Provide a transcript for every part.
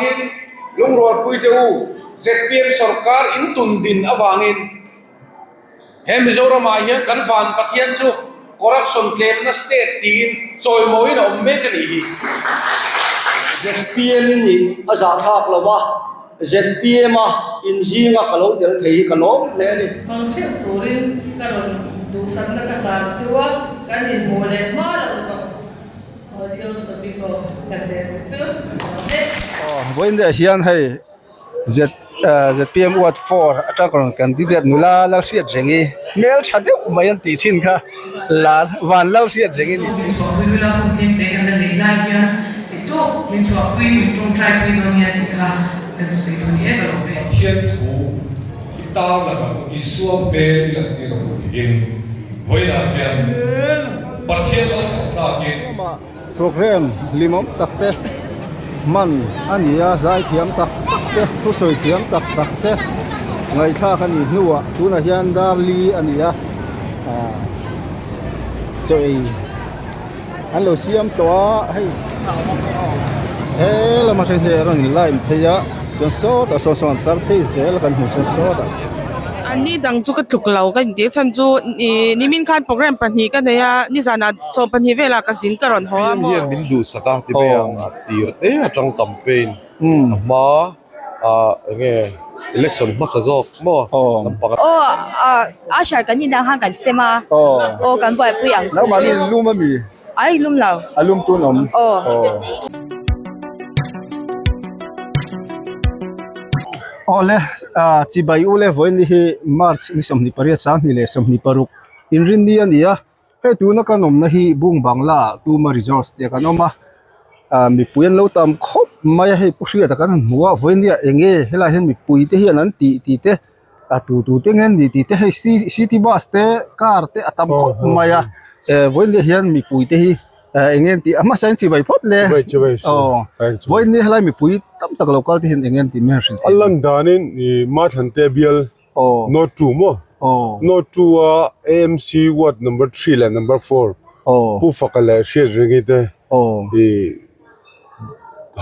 Chuvangin, lungrualpuite u, zpm sorkar in tun din avangin he Mizoramah hian kan van Pathian chu corruption tlemna state tiin chawimawiin a awm mek a nih hi. Zpm nih a zahthlak lo a, zpm a inzinga ka lo tel thei hi ka lawm hle a ni. Hmang theuh turin ka rawn duhsakna ka hlan chu a, kan inhmuh leh hma loh zawk. Vawiin hian hei zpm ward four atang rawn candidate nula Lalhriatrengi hmel tha deuh mai an tih thin kha lar van Lalhriatrengi nih chu. Pathian thu i tarlang ang u, Isua hmel i lantir ang u tiin vawiinah hian Pathian malsawm tlakin. Program hlimawm tak te hman a ni a, zai thiam tak tak te, thusawi thiam tak tak te ngaihthlak a nih hnuah tunah hian dar li a ni a, ah chaw ei an lo siam tawh a hei he lama then hi a rawn in line phei a chuan sawtah sawn sawn an tlar phei zel a kan hmuh chuan sawtah. An ni dang chu ka tluk lo ka intih a chhan chu ih nimin khan program pahnih ka nei a nizanah 12 velah ka zin ka rawn haw a maw. Hian min duhsak a ti mai ang a tir te atang campaign a hma ah enge election hmasa zawk maw lampang Aw ah usher kan inah khan kan sem a aw kan buaipui ang chu. Nangmahni in lum ami? Ai lum lo. A lum tun awm? Aw. Aw le ah chibai u le vawiin ni hi March ni 28 2026 inrinni a ni a. Hei tuna kan awmna hi Bung Bangla ah Tuma Resorts tih ah kan awm a ah mipui an lo tam khawp mai a hei pu hriata kan han hmu a vawinia eng nge helaiah hian mipui te hian an tih tih te a tu tu te nge an nih tih te hei city bus te car te a tam khawp mai a eh vawinia hian mipui te hi eh eng nge an tih a hmasa in chibai phawt le aw vawinia helai mipui tam tak lo kal te hian eng nge an tih mai an hrilh A lan danin ih Mathlan te bial North 2 maw? North 2 a AMC ward number 3 leh number 4 Pu Faka leh Hriatrengi te i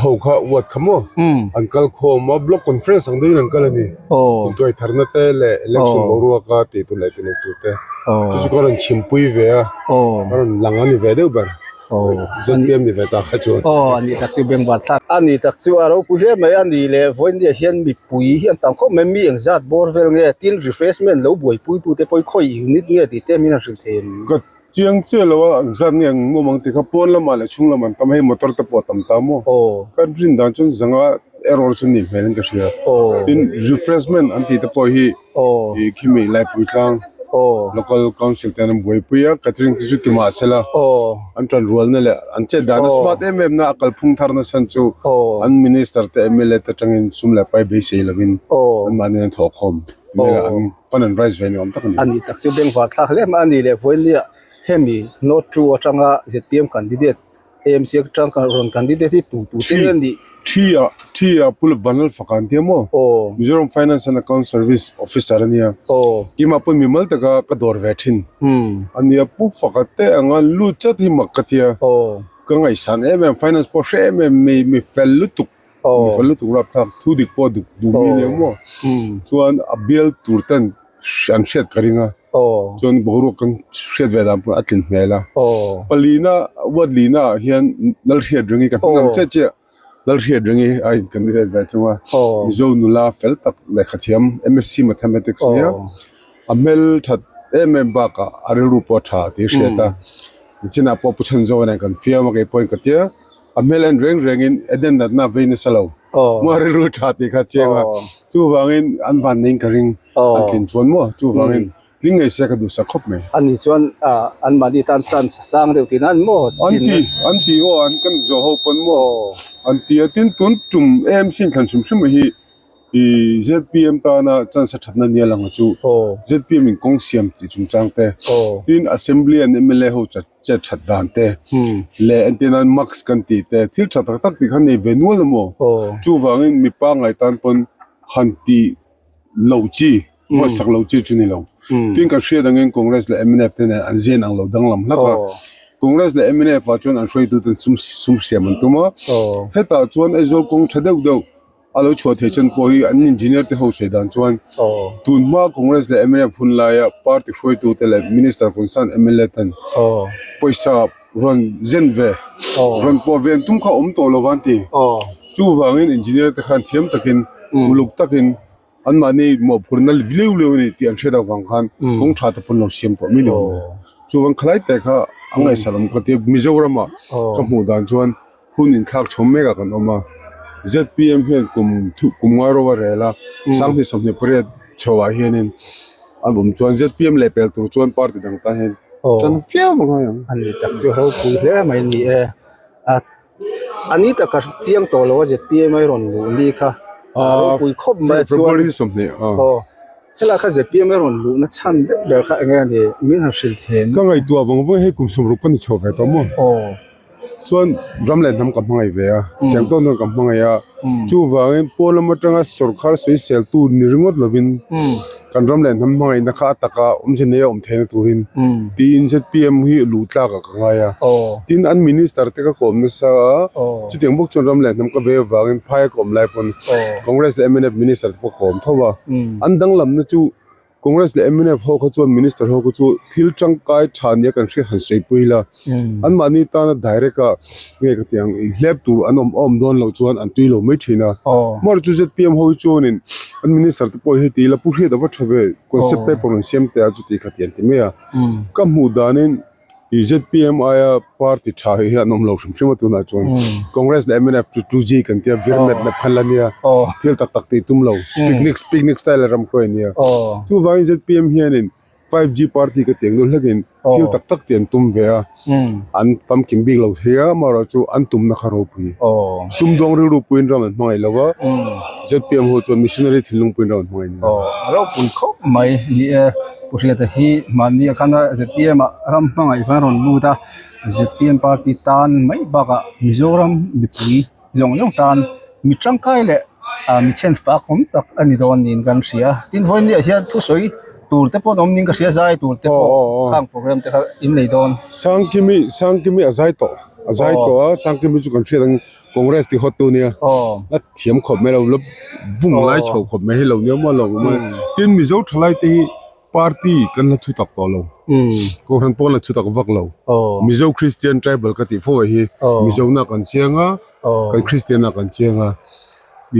ho kha ward kha maw? An kal khawm a block conference ang deuhin an kal a ni. Intuai tharna te leh election boruaka tih tur leh tih loh tur te. Chu chu ka rawn chhimpui ve a, ka rawn lang a ni ve deuh ber. ZPM ni ve ta kha chuan. Aw a nih tak chu bengvar thlak. A nih tak chu a ropui hle mai a ni le vawinia hian mipui hi an tam khawp mai mi engzat bawr vel nge tin refreshment lo buaipui tute pawh hi khawi unit nge tih te min han hrilh thei em? Ka chiang chiah lo a engzat nge ang nuam ang tih kha pawn lamah leh chhung lamah an tam a hei motor te pawh a tam ta maw? Ka rin dan chuan zanga error chu ni hmel in ka hria. Tin refreshment an tih te pawh hi ih khimi Laipui tlang local council te an an buaipui a catering te chu ti mah sela an tan rualna leh an chet dan a smart em em na a kalphung thar na chhan chu an minister te mla te atangin sum leh pai beisei lovin an mahni an thawhkhawm mela an fund and raise ve ni awm tak a ni. A ni tak chu bengvar thlak hle mai a ni leh vawinia hemi North 2 atanga zpm candidate AMC atang kan rawn candidate hi tu tu te nge nih? Thi ah thi ah Pu Vanlal faka an tia maw? Aw. Mizoram Finance and Account Service Officer a nia. Aw. Keimah pawhin mimal taka ka dawr ve thin. Umm. A nia Pu faka te anga lut chat hi mak ka tia. Aw. Ka ngaihsan em em finance pawh hre em em mi mi fel lutuk. Aw. Mi fel lutuk rapthlak thu dik pawh duk duh mi nia maw? Umm. Chuan a bial tur ten an hriat ka ring a. Chuan boruak kan hriat ve dan pawh a tlin hmel a. Palina ward lina ah hian Lalhriatrengi ka hming ang chiah chiah Lalhriatrengi a in candidate ve thung a. Mizo nula fel tak lehkha thiam MSc Mathematics nia a hmel that em em bakah a rilru pawh a tha tih a hriat a. Nichinah pawh Pu Chhanzawng nen kan fiam a kei pawhin ka tia a hmel en reng rengin Eden natna a vei nasa lo. Maw a rilru tha tih kha a chiang a. Chuvangin an van neiin ka ring. An tlin chuan maw chuvangin tling ngei se ka duhsak khawp mai. Ani chuan an mahni tan chance a sang deuh tihna an maw? An ti, an ti aw an kan zawh ho pawn maw an ti a tin tun tum AMC in thlan hrim hrim hi i zpm tana chance a thatna nia lang chu zpm in kawng siam tih chungchang te tin assembly an mla ho chat chet that dan te leh entir nan mask kan tih te thil tha tak tak tih kha nei ve nual a maw chuvangin mipa ngai tan pawn han tih loh chi, vote sak loh chi chu ni lo. Tin kan hriat angin Congress leh mnf te nen an zian ang lo danglam hlak a. Congress leh mnf ah chuan an hruaitu ten sum sum siam an tum a. Hetah chuan Aizawl kawng tha deuh deuh. A lo chhuah theih chan pawh hi an engineer te ho sawi dan chuan tun hma Congress leh mnf hun laia party hruaitu te leh minister concern mla ten pawisa rawn zen ve rawn pawh ve an tum kha awm tawh lo van ti. Chuvangin engineer te khan thiam takin uluk takin Anmahni mawhphurhna liu liu a ni tih an hriat avang khan kawng tha te pawn lo siam tawh mai ni awm e. Chuvang khalai te kha a ngaihsal awm ka ti a, Mizorama ka hmuh dan chuan hun inthlak chhawm mek ah kan awm a, zpm hian kum kum ngai ro a rel a, 28 chho ah hianin an awm chuan zpm leh pel tur chuan party dang tan hian tan viau a ngai ang. A ni tak chu ropui hle mai a ni e. A ni tak ka chiang tawh lo a zpm a rawn luh ni kha a ropui khawp mai chuan February 20 aw helai kha zpm a rawn luhna chhan deuh ber kha eng nge ni min han hrilh them Ka ngaihtuah vang vang hei kum 60 ka ni chho ve tawh maw chuan ram leh hnam ka hmangaih ve a siang tawn tawn ka hmangaih a chuvangin pawn lam atanga sawrkar sawisel tu ni ringawt lovin kan ram leh hnam hmangaihna kha a taka awmze nei a awm theihna turin tiin zpm hi luh tlak ah ka ngai a tin an minister te ka kawm nasa a chutiang bawk chuan ram leh hnam ka vei avangin phai a ka awm lai pawn Congress leh mnf minister te pawh ka awm tho a an danglamna chu Congress leh mnf ho kha chuan minister ho kha chu thil tangkai tha nia kan hriat han sawi pui ila anmahni tana direct a nge ka tih ang inhlep tur an awm awm dawn loh chuan an tui lo mai thin a amaherawhchu chu zpm ho hi chuanin an minister te pawh hi heti ila pu hriat a va tha ve concept paper rawn siam teh a chuti kha ti an ti mai a ka hmuh danin ih zpm aia party tha hi an awm lo hrim hrim a tunah chuan Congress leh mnf chu 2G kan tia vir map map khan la nia thil tak tak tih tum lo picnic picnic style a ram hruai a nia chuvangin zpm hianin 5G party ka tiang deuh hlekin thil tak tak tih an tum ve a an famkim bik lo thei a amaherawhchu an tumna kha ropui sumdawng rilru puiin ram an hmangaih lo a zpm ho chuan missionary thinlung puiin ram an hmangaih a ni. A ropui khawp mai ni e Pu Hriata hi mahni a khan a zpm ah ram hmangaih van rawn lut a zpm party tan mai bakah Mizoram mipui zawng zawng tan mi tangkai leh ah mi chhen fak awm tak a ni dawn niin kan hria tin vawiin ah hian thusawi tur te pawh an awm niin ka hria zai tur te pawh khang program te kha in nei dawn. Sangkimi Sangkimi a zai tawh a zai tawh a Sangkimi chu kan hriat ang Congress ti hawt tu nia a thiam khawp mai lo la vung lai chho khawp mai hi lo nia maw lo tin Mizo thalai te hi Party kan la thu tak tawh lo. Kohhran pawh la thu tak vak lo. Mizo Christian tribal ka tih fo hi Mizo na kan chiang a, kan Christian na kan chiang a.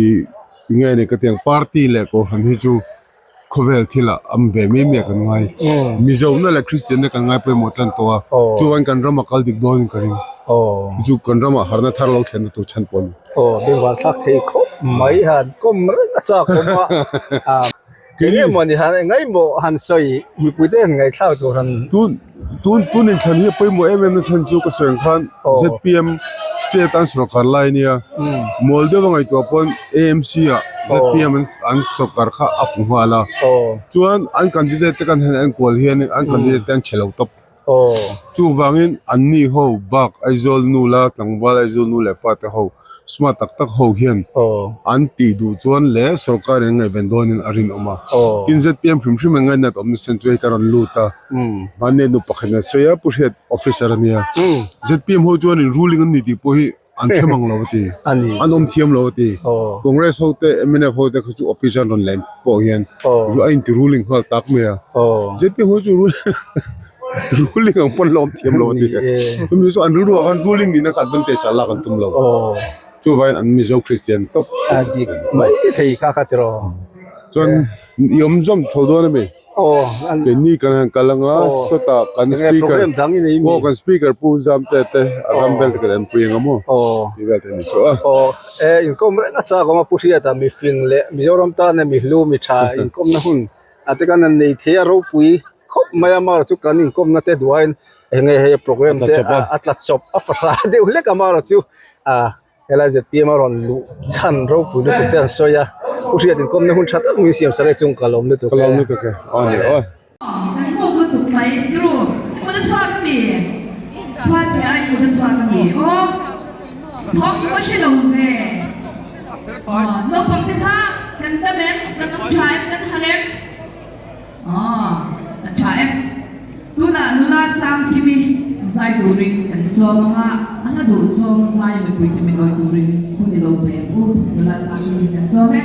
I nge ni ka ti ang party leh kohhran hi chu khawvel thil ah am ve mai mai ah kan ngai. Mizo na leh Christian na kan ngai pawimawh tan tawh a. Chuan kan ram a kal dik dawn in ka ring. Chu kan ram ah harna thar lo thlen na tur chhan pawh a ni. Aw, bengvar thlak thei khawp mai han kawm reng a chak awm a. Eng emaw ni han eng emaw han sawi mipui te han ngaihthlak tur han Tun tun tun inthlan hi a pawimawh em em na chhan chu ka sawi ang khan zpm state an sawrkar lai ania mual deuh a ngaihtuah pawn amc ah zpm an an sawrkar kha a fu nghal a chuan an candidate te kan han enkual hian an candidate te an chhe lo tawp. Chuvangin anni ho bak Aizawl nu la tlangval Aizawl nu leh pa te ho smart tak tak ho hian an tih duh chuan leh sorkar in an ngaihven dawnin a rinawm a. Tin zpm hrim hrim an ngainat awmna sen chu hei ka rawn lut a, mahni nu pakhat in a sawi a, Pu Hriat officer a nia. Zpm ho chuan in ruling an ni tih pawh hi an hre mang lo a ti, an awm thiam lo a ti. Congress ho te mnf ho te kha chu office an rawn len pawh hian a inti ruling nghal tak mai a. Zpm ho chu ruling ang pawn la awm thiam lo a ti. Chumi chu an rilru ah khan ruling nihna kha advantage ah lak an tum lo. Chuvangin an Mizo Christian tawp. A dik mai thei kha kha tiraw. Chuan i awm zawm chho dawn a mi? Keini kan han kal anga sawtah kan speaker aw kan speaker pu Zamte te a ram vel te kan en pui anga maw tih vel te a ni chu a. Aw e inkawm reng a chak awm a Pu Hriata mifing leh Mizoram tana mi hlu mi tha inkawmna hun a te kan han nei thei a ropui khawp mai a amaherawhchu chu kan inkawmna te duain enge hei program te a tla chawp a fahra deuh hlek amaherawhchu chu a. Helai zpm a rawn luh chhan ropui lutuk te an sawi a, Pu Hriat inkawmna hun tha tak min siam sak e chung ka lawm lutuk e. Ka lawm lutuk e, aw ni aw. Kan nghawk lutuk mai ru, i mut a chhuak a mi? Khua chhia i mut a chhuak a mi? Aw, thawk pawh hre lo ve. Aw, naupang te kha kan dam em? Kan awm tha em? Kan harh em? Aw, a tha e. Tunah nula Sangkimi zai turin kan sawm ang a, a hla. duh zawng zaia mipuite min awi turin hun i lo pe ang u. Nula sang turin kan sawm e.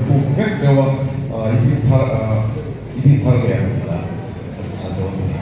Buk vek chauh a, i hming thar i hming thar leh ang tih a sa dawn a ni.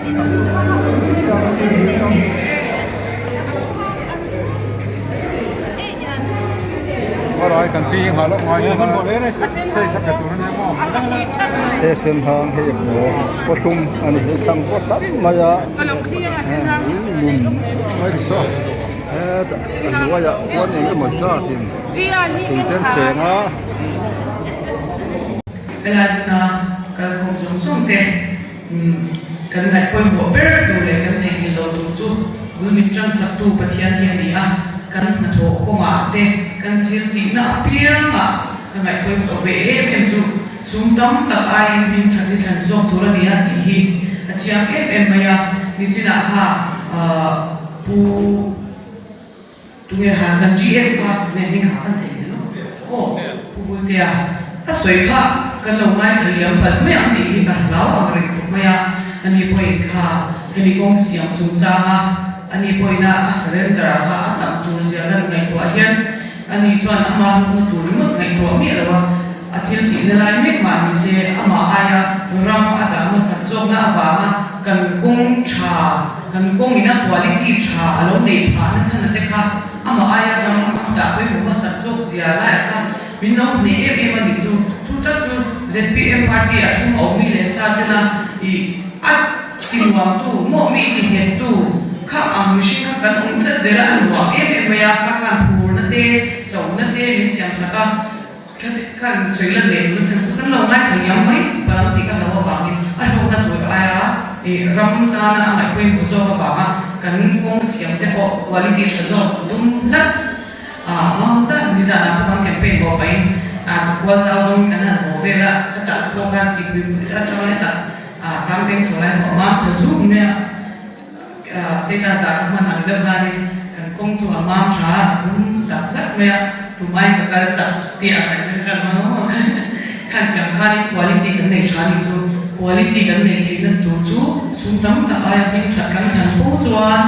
He sen hang hei maw kawthlum a ni hei thlang pawh tam mai a lum mai ni saw hetah a hnuaiah khuan eng emaw zatin tui te an cheng a. Helai hmuna kalkhawm zawng zawng te kan ngaih pawimawh ber tur leh kan theihnghilh loh tur chu bul min ṭansaktu Pathian hi a ni a, kan hnathawh kawngah te kan thil tihna apiangah ka ngaih pawimawh ve em em chu sum tam tak aiin hming ṭhat hi thlan zawk tur a ni a tih hi a chiang em em mai a, nichinah kha Pu. Tunge han kan GS kha tunge hming kha kan thei lo aw Pu Vultea ka sawi kha kan lo ngaithla liam palh mai ang tih hi ka hlau ang reng chawp mai a, ani pawhin kha hemi kawng siam chungchang a ani pawhin a a surrender ah kha a tam tur zia kan ngaihtuah hian ani chuan ama hlawkna tur ringawt ngaihtuah miah lo a, a thil tihna lai mek mah ni se amah aia ram a dah hmasak zawkna avanga kan kawng tha Kan kawngina quality tha a lo neih phah na chhan ate kha amah aia ram a dah pawimawh hmasak zawk zia laiah kha min lo hneh em em a nih chu. Chu tak chu zpm party ah sum a awmmi leh sa tena ih a ti nuamtu maw mi ti nghettu kha ang mihring kha kan awm tlat zel a, a nuam em em mai a, kha khan phurna te chohna te min siam sak a. Khan sawi lan leh tuna chhan chu kan lo ngaithla liam mai palh ang tih ka hlauh avangin a hlawkna tur aia ih ram tana a ngaih pawimawh zawk avanga kan kawng siam te pawh quality tha zawk dum hlat ah hmang zat nizanah pawh kan campaign haw pahin ah kual zau zawngin kan han haw vel a ka tah pawh khan sikpui atanga hetah ah campaign chho lai pawh a mam tha zuk mai a. Status ah ka hman ang deuh khanin kan kawng chu a mam tha a, a dum tak hlak mai a, tumai ka kal chak tih ang reng te khan hmang awm ang khan tiang khanin quality kan nei tha anih chu, quality kan nei theihna tur chu sum tam tak aia hming that kan thlan fo chuan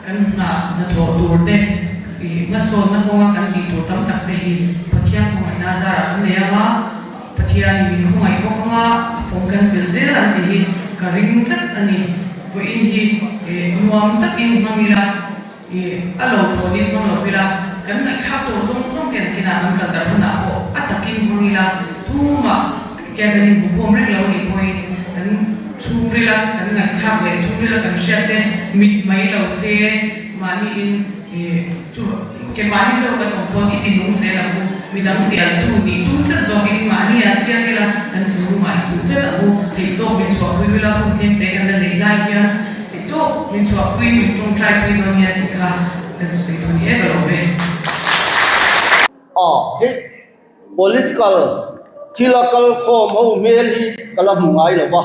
kan hna hnathawh tur te ih hmasawnna kawnga kan tih tur tam tak te hi Pathian khawngaihna zarah kan nei ang a. Pathianin min khawngaih bawk anga a fawm kan chelh zel ang tih hi ka ring tlat a ni. Vawiin hi nuam takin hmang ila, a lo thlawnin hmang lo ila, kan ngaihthlak tawh zawng zawng te an kinah kan kal darh hunah pawh a takin hmang ila, tumah tia kan inbukhawm reng lo nih pawhin kan chhungrila kan ngaihthlak leh chhungrila kan hriat te mit mai lo se mahniin Chu ke mahni zawk kan awm pawn i ti nung zel ang u, midang ti al tu nih tum tlat zawk in mahni ah chiang ila kan thinlung ah i duh tlat ang u, theih tawk min chhuahpui ula hun tlem te kan la neih lai hian theih tawk min chhuahpui min tawngtai pui dawn nia tih kha kan sawi dawn hi e ka lawm e. A hei political thil a kal khawm ho hmel hi ka la hmu ngai lo va,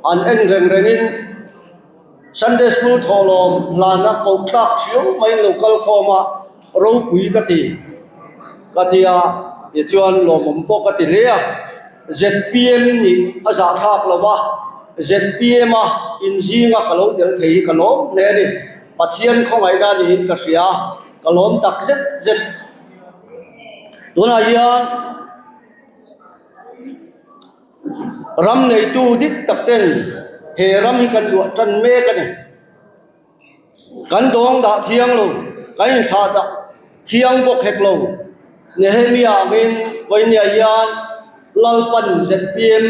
an en reng reng in. Sunday School thawhlawm hlana koh tlak thiau mai lo kal khawm a, ropui ka ti ka ti a, tichuan lawmawm pawh ka ti hle a, zpm nih a zahthlak lo va, zpm a inzinga ka lo tel thei hi ka lawm hle a ni, Pathian khawngaihna niin ka hria a, ka lawm tak zet zet. Tunah hian. Ram neitu dik tak ten he ram hi kan luah tan mek a ni. Kan dawng dah thiang lo, kan inthlah dah thiang bawk hek lo. Nehemia angin vawinia hian Lalpan zpm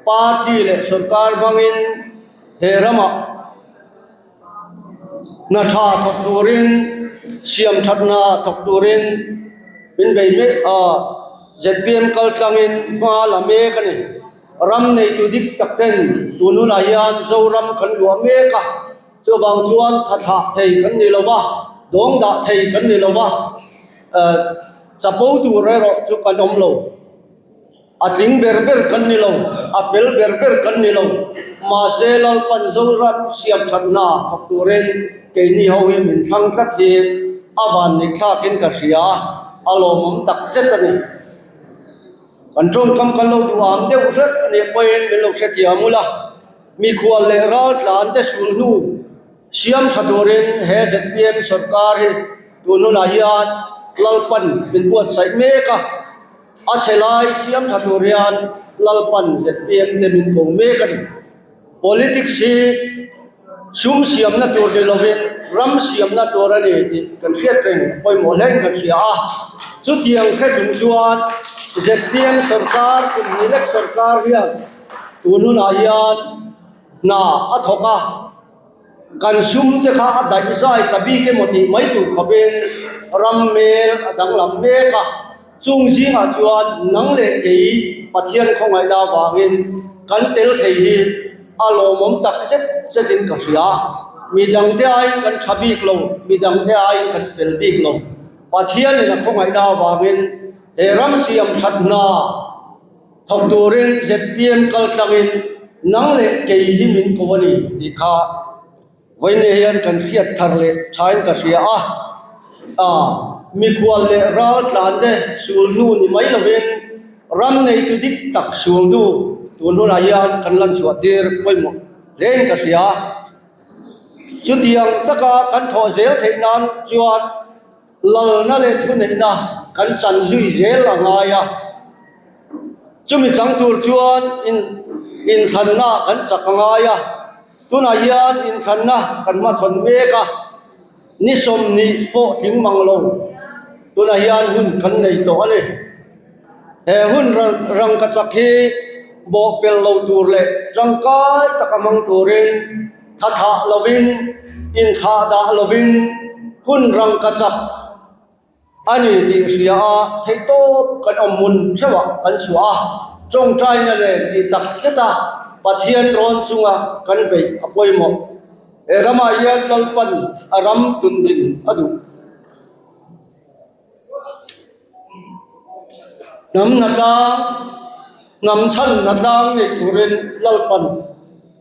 party leh sorkar hmangin he ramah Hna tha thawk turin, siam that hna thawk turin min bei mek a, zpm kal tlangin hma la mek a ni. Ram neitu dik tak ten tun hunah hian Zoram kan luah mek a, chuvang chuan tha thlah thei kan ni lo va, dawng dah thei kan ni lo va, chapo tur erawh chu kan awm lo. A tling ber ber kan ni lo, a fel ber ber kan ni lo. Mahse Lalpan Zoram siam that hna thawk turin keini ho hi min thlang tlat hi a van neih thlakin ka hria a, a lawmawm tak zet a ni. Kan tawngkam kan lo duh am deuh hrep a nih pawhin min lo hrethiam ula, mikhual leh raltlan te sul hnu siam tha turin he zpm sawrkar hi tun hunah hian Lalpan min buatsaih mek a. A chhe lai siam tha tur hian Lalpan zpm te min ko mek a ni. Politics hi sum siamna tur ni lovin ram siamna tur a ni tih kan hriat reng pawimawh hlein kan hria a. Chutiang hre chung chuan zpm sorkar kum hnih lek sorkar hian tun hunah hian hna a thawk a. Kan sum te kha a daih zai ta bik emaw tih mai tur khawpin ram hmel a danglam mek a, chung zingah chuan nang leh kei Pathian khawngaihna avangin kan tel thei hi a lawmawm tak zet zetin ka hria. Midangte aiin kan tha bik lo, midangte aiin kan fel bik lo. Pathianin a khawngaihna avangin he ram siam that hna, Thawk turin zpm kal tlangin nang leh kei hi min ko a ni tih kha vawiin hian kan hriat thar leh thain ka hria a. A mikhual leh ral tlan te sul hnu ni mai lovin ram neitu dik tak sul hnu tun hunah hian kan lan chhuah tir pawimawh hlein ka hria. Chutiang taka kan thawh zel theih nan chuan Lalna leh thuneihna kan chan zui zel a ngai a, chumi chang tur chuan inthlanna kan chak a ngai a, tunah hian inthlanna kan hmachhawn mek a, ni 20 pawh tling mang lo tunah hian hun kan nei tawh a ni. He hun rangkachak hi bawhpelh lo tur leh tangkai taka hmang turin tha thah lovin, inthlah dah lovin hun rangkachak a ni tih hria a, theihtawp kan awm hmun theuhah kan chhuah a, tawngtaina nen tih tak zeta Pathian rawn chunga kan beih a pawimawh. He ramah hian Lalpan a ram tundin a duh. Hnam hnatlang, hnam chhan hnatlang nei turin Lalpan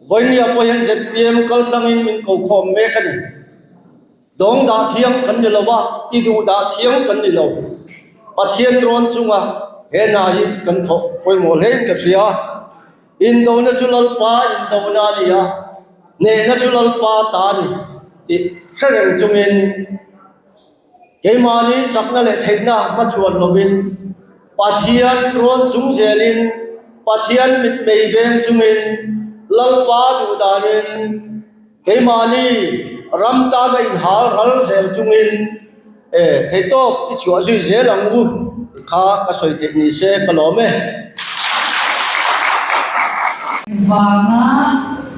vawinia pawh hian zpm kaltlangin min ko khawm mek a ni. Dawng dah thiang kan ni lo va, i duh dah thiang kan ni lo. Pathian rawn chunga he hna hi kan thawh pawimawh hlein ka hria. Indona chu Lalpa indona a ni a, hnehna chu Lalpa ta a ni tih hre reng chungin, Keimahni chakna leh theihna hmachhuan lovin, Pathian rawn chung zelin, Pathian mitmei veng chungin, Lalpa duh danin, keimahni ram tana inhal ral zel chungin, e, theihtawp i chhuah zui zel ang u tih kha ka sawi theih ni se ka lawm e. Vanga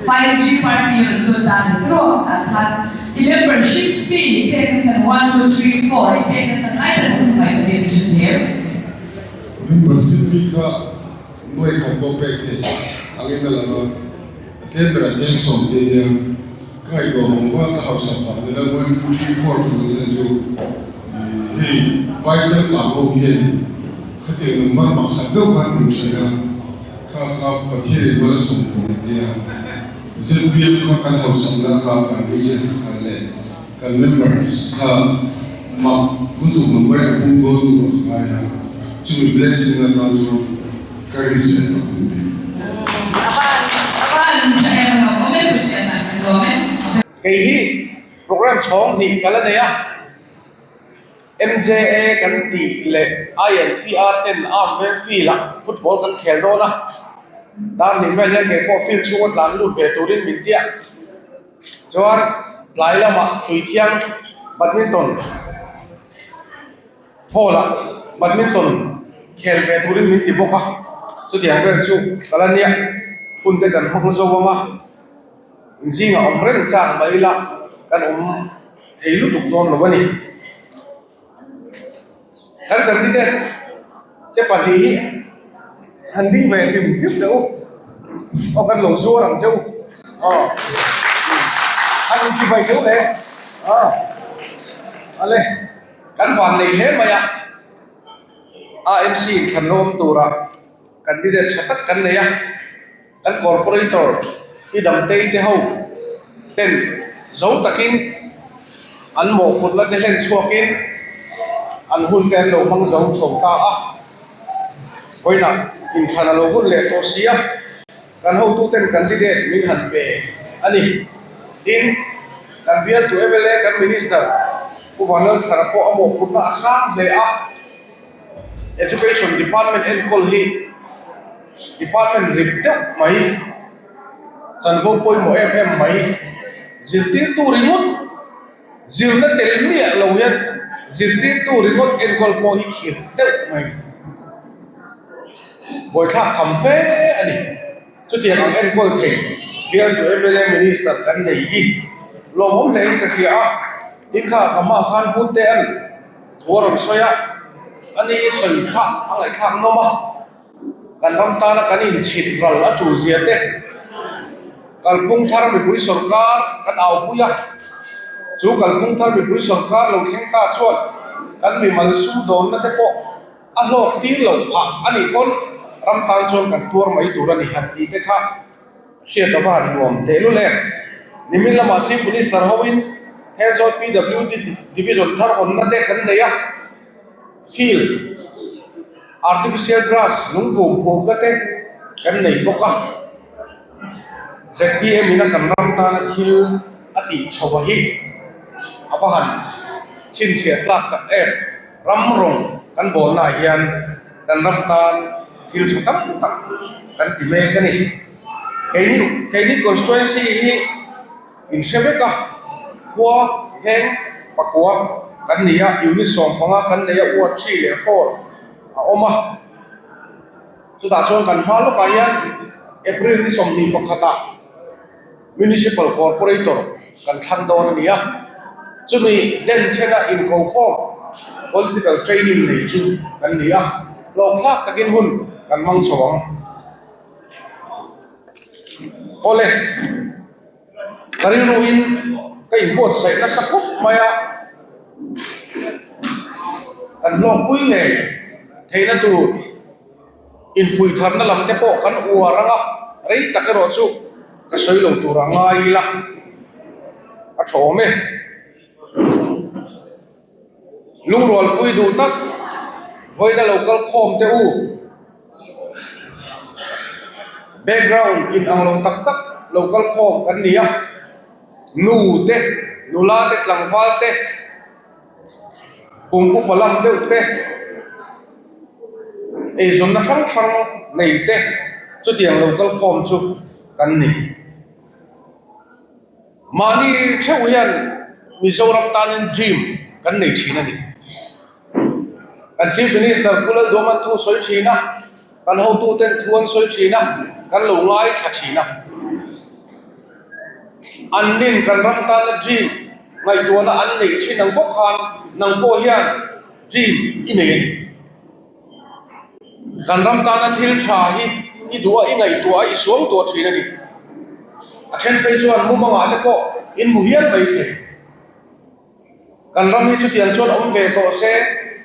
5G party rawn lut dan erawh tah khan i membership fee i pek na chan one two three four i pek na chan lai tak hun ngaih ka nih hre thiam. Membership fee kha nuai khat pawh pek theih angin a lang a, a tlem berah cheng sawm te nia ka ngaihtuah vang vang ka hausak phah nila one two three four tih chan chu hei vai changkang ho hian khatiang number maksak deuh khan tum thin a. Kha kha Pathian in mal a sawm tur a tia. Zpm kha kan hausakna kha kan region kha leh kan members kha mak lutuk number a pung dawn tur a ka ngai a, chumi blessing na tan chuan ka risk leh tak min ti. Kei hi program chhawng hnih ka la nei a. MJA kan tih leh INPR ten arm veng field ah football kan khel dawn a, dar nih vel hian kei pawh field chhunga tlan lut ve turin min tia. Chuan tlai lamah Tuithiang badminton hall ah badminton khel ve turin min ti bawk a, chutiang vel chu ka la nia hun te kan hmang zo ang a, inzingah awm reng chak mai ila kan awm. Thei lutuk dawn lo a ni. Kan candidate te pahnih hi han ding ve hrim hrim teh u. Aw kan lo zuar ang che u. Aw han inti vai teh u le. Aw ale kan van nei hle mai a. AMC inthlan lo awm tura candidate tha tak kan nei a. Kan corporator i damtei te ho ten zo takin an mawhphurhna te hlen chhuakin an hun te an lo hmang zo chho ta a, vawiinah inthlan a lo hun leh tawh si a, kan hotu ten candidate min han pe a ni. Tin, kan bialtu mla kan minister Pu Vanlalthara pawh a mawhphurhna a sang hle a, Education department enkawl hi Department rip deuh mai. Chanvo pawimawh em em mai. Zirtirtu ringawt, zirna tel miah lo hian zirtirtu ringawt enkawl pawh hi khirh deuh mai. Buaithlak tham fe a ni. Chutiang ang enkawl thei bialtu mla Minister kan nei hi lawmawm hle in ka hria a, tin kha ka hmaah khan Vute an thu a rawn sawi a, ani sawi kha a ngaihthlak nawm a, kan ram tana kan inchhit ral a tul zia te, kalphung thar mipui sawrkar kan aupui a, chu kalphung thar mipui sawrkar lo thleng ta chuan kan mimal sumdawnna te pawh A hlawk tir loh phah a nih pawn ram tan chuan kan tuar mai tur a ni han tih te kha hriat a va han nuam tehlul em. Nimin lamah Chief Minister hoin Thenzawl PWD Division thar hawnna te kan nei a, field, artificial grass lungphum phumna te kan nei bawk a. Zpm in a kan ram tana thil a tih chho a hi a va han chhinchhiah tlak tak em. Ram rawng kan bawlnaah hian kan ram tan thil tha tam tak kan ti mek a ni. Keini keini constituency hi in hre vek a, khua veng pakua kan ni a, unit 15 kan nei a, ward 3 leh 4 a awm a. Chutah chuan kan hma lawkah hian April ni 21 ah Municipal Corporator kan thlang dawn a ni a, chumi denchhena inkokhawm political training nei chu kan ni a, hlawhthlak takin hun kan hmang chho ang. Awle, ka rilruin ka inbuatsaih nasa khawp mai a, kan hlawkpui ngei theihna tur. Infuih tharna lam te pawh kan uar ang a, rei tak erawh chu ka sawi lo tur a ngai ila a tha awm e. Lungrualpui duh tak vawiina lo kal khawm teh u. Background in ang lo tak tak lo kal khawm kan ni a, nu te, nula te, tlangval te, Kum upa lam deuh te, eizawnna hrang hrang nei te chutiang lo kal khawm chu kan ni. Mahni theuh hian Mizoram tanin dream kan nei thin a ni. Kan Chief Minister Pu Lalduaman thu sawi thin a, kan hotuten thu an sawi thin a, kan lo ngaithla thin a. An nin kan ram tana dream ngaihtuahna an neih thin ang bawk khan nang pawh hian dream i nei a ni. Kan ram tana thil tha hi i duh a, i ngaihtuah a, i suam tuah thin a ni. A then phei chuan mumangah te pawh in hmu hial mai thei. Kan ram hi chutiang chuan awm ve tawh se,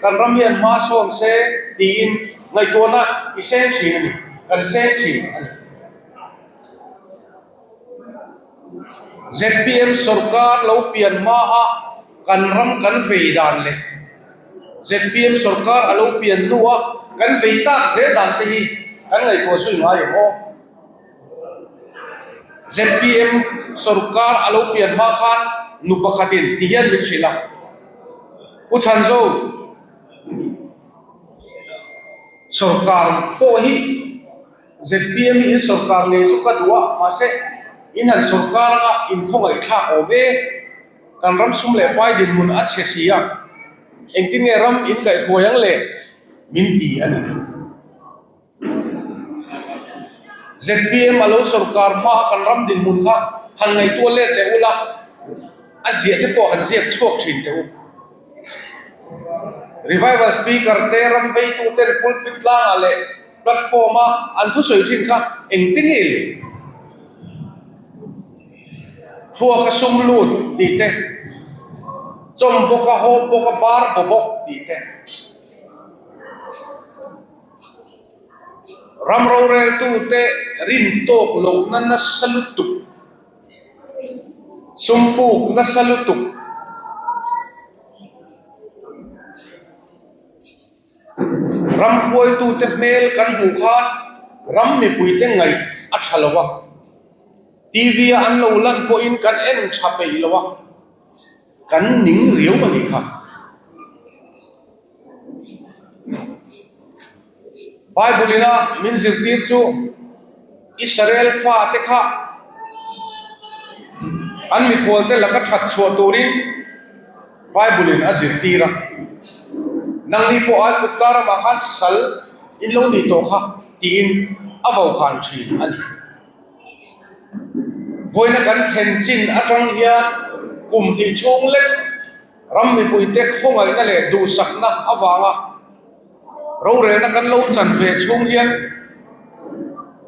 kan ram hian hma sawn se tiin ngaihtuahna i seng thin a ni, kan seng thin a ni. Zpm sorkar lo pian hmaa kan ram kan vei dan leh zpm sorkar a lo pian hnua kan vei tak zel dan te hi kan ngaihtuah zui ngai em aw? Zpm sorkar a lo pian hma khan nu pakhatin ti hian min hrilh a, Pu Chhanzo, sorkar pawh hi Zpm hi in sorkar ngei chu ka duh a, mahse in han sorkar anga in khawngaihthlak awm e, kan ram sum leh pai dinhmun a chhe si a, engtin nge ram in kaihhruai ang le min ti a ni. Zpm a lo sorkar hma a kan ram dinhmun kha han ngaihtuah let leh ula, a ziah te pawh han ziak chhuak thin teh u. Revival Speaker te ram veitu ten pulpit tlangah leh platform a an thusawi thin kha engte nge le? Thluaka sum lut tih te, chawm bawka hawp bawka bar baw bawk tih te. Ram roreltute rin tawk lohna nasa lutuk, sum puk nasa lutuk, ram hruaitute hmel kan hmuh khan ram mipuite ngaih a tha lo a, TV a an lo lan pawhin kan en tha peih lo a, kan ning riau a nih kha. Bible ina min zirtir chu Israel fate kha. An mikhualte laka that chhuah turin Bible-in a zirtir a. Nangni pawh Aigupta ramah khan sal in lo nih tawh kha tiin a vauhan thin a ni. Vawiina kan thlen chin atang hian kum hnih chhung lek ram mipuite khawngaihna leh duhsakna avanga Rorelna kan lo chan ve chhung hian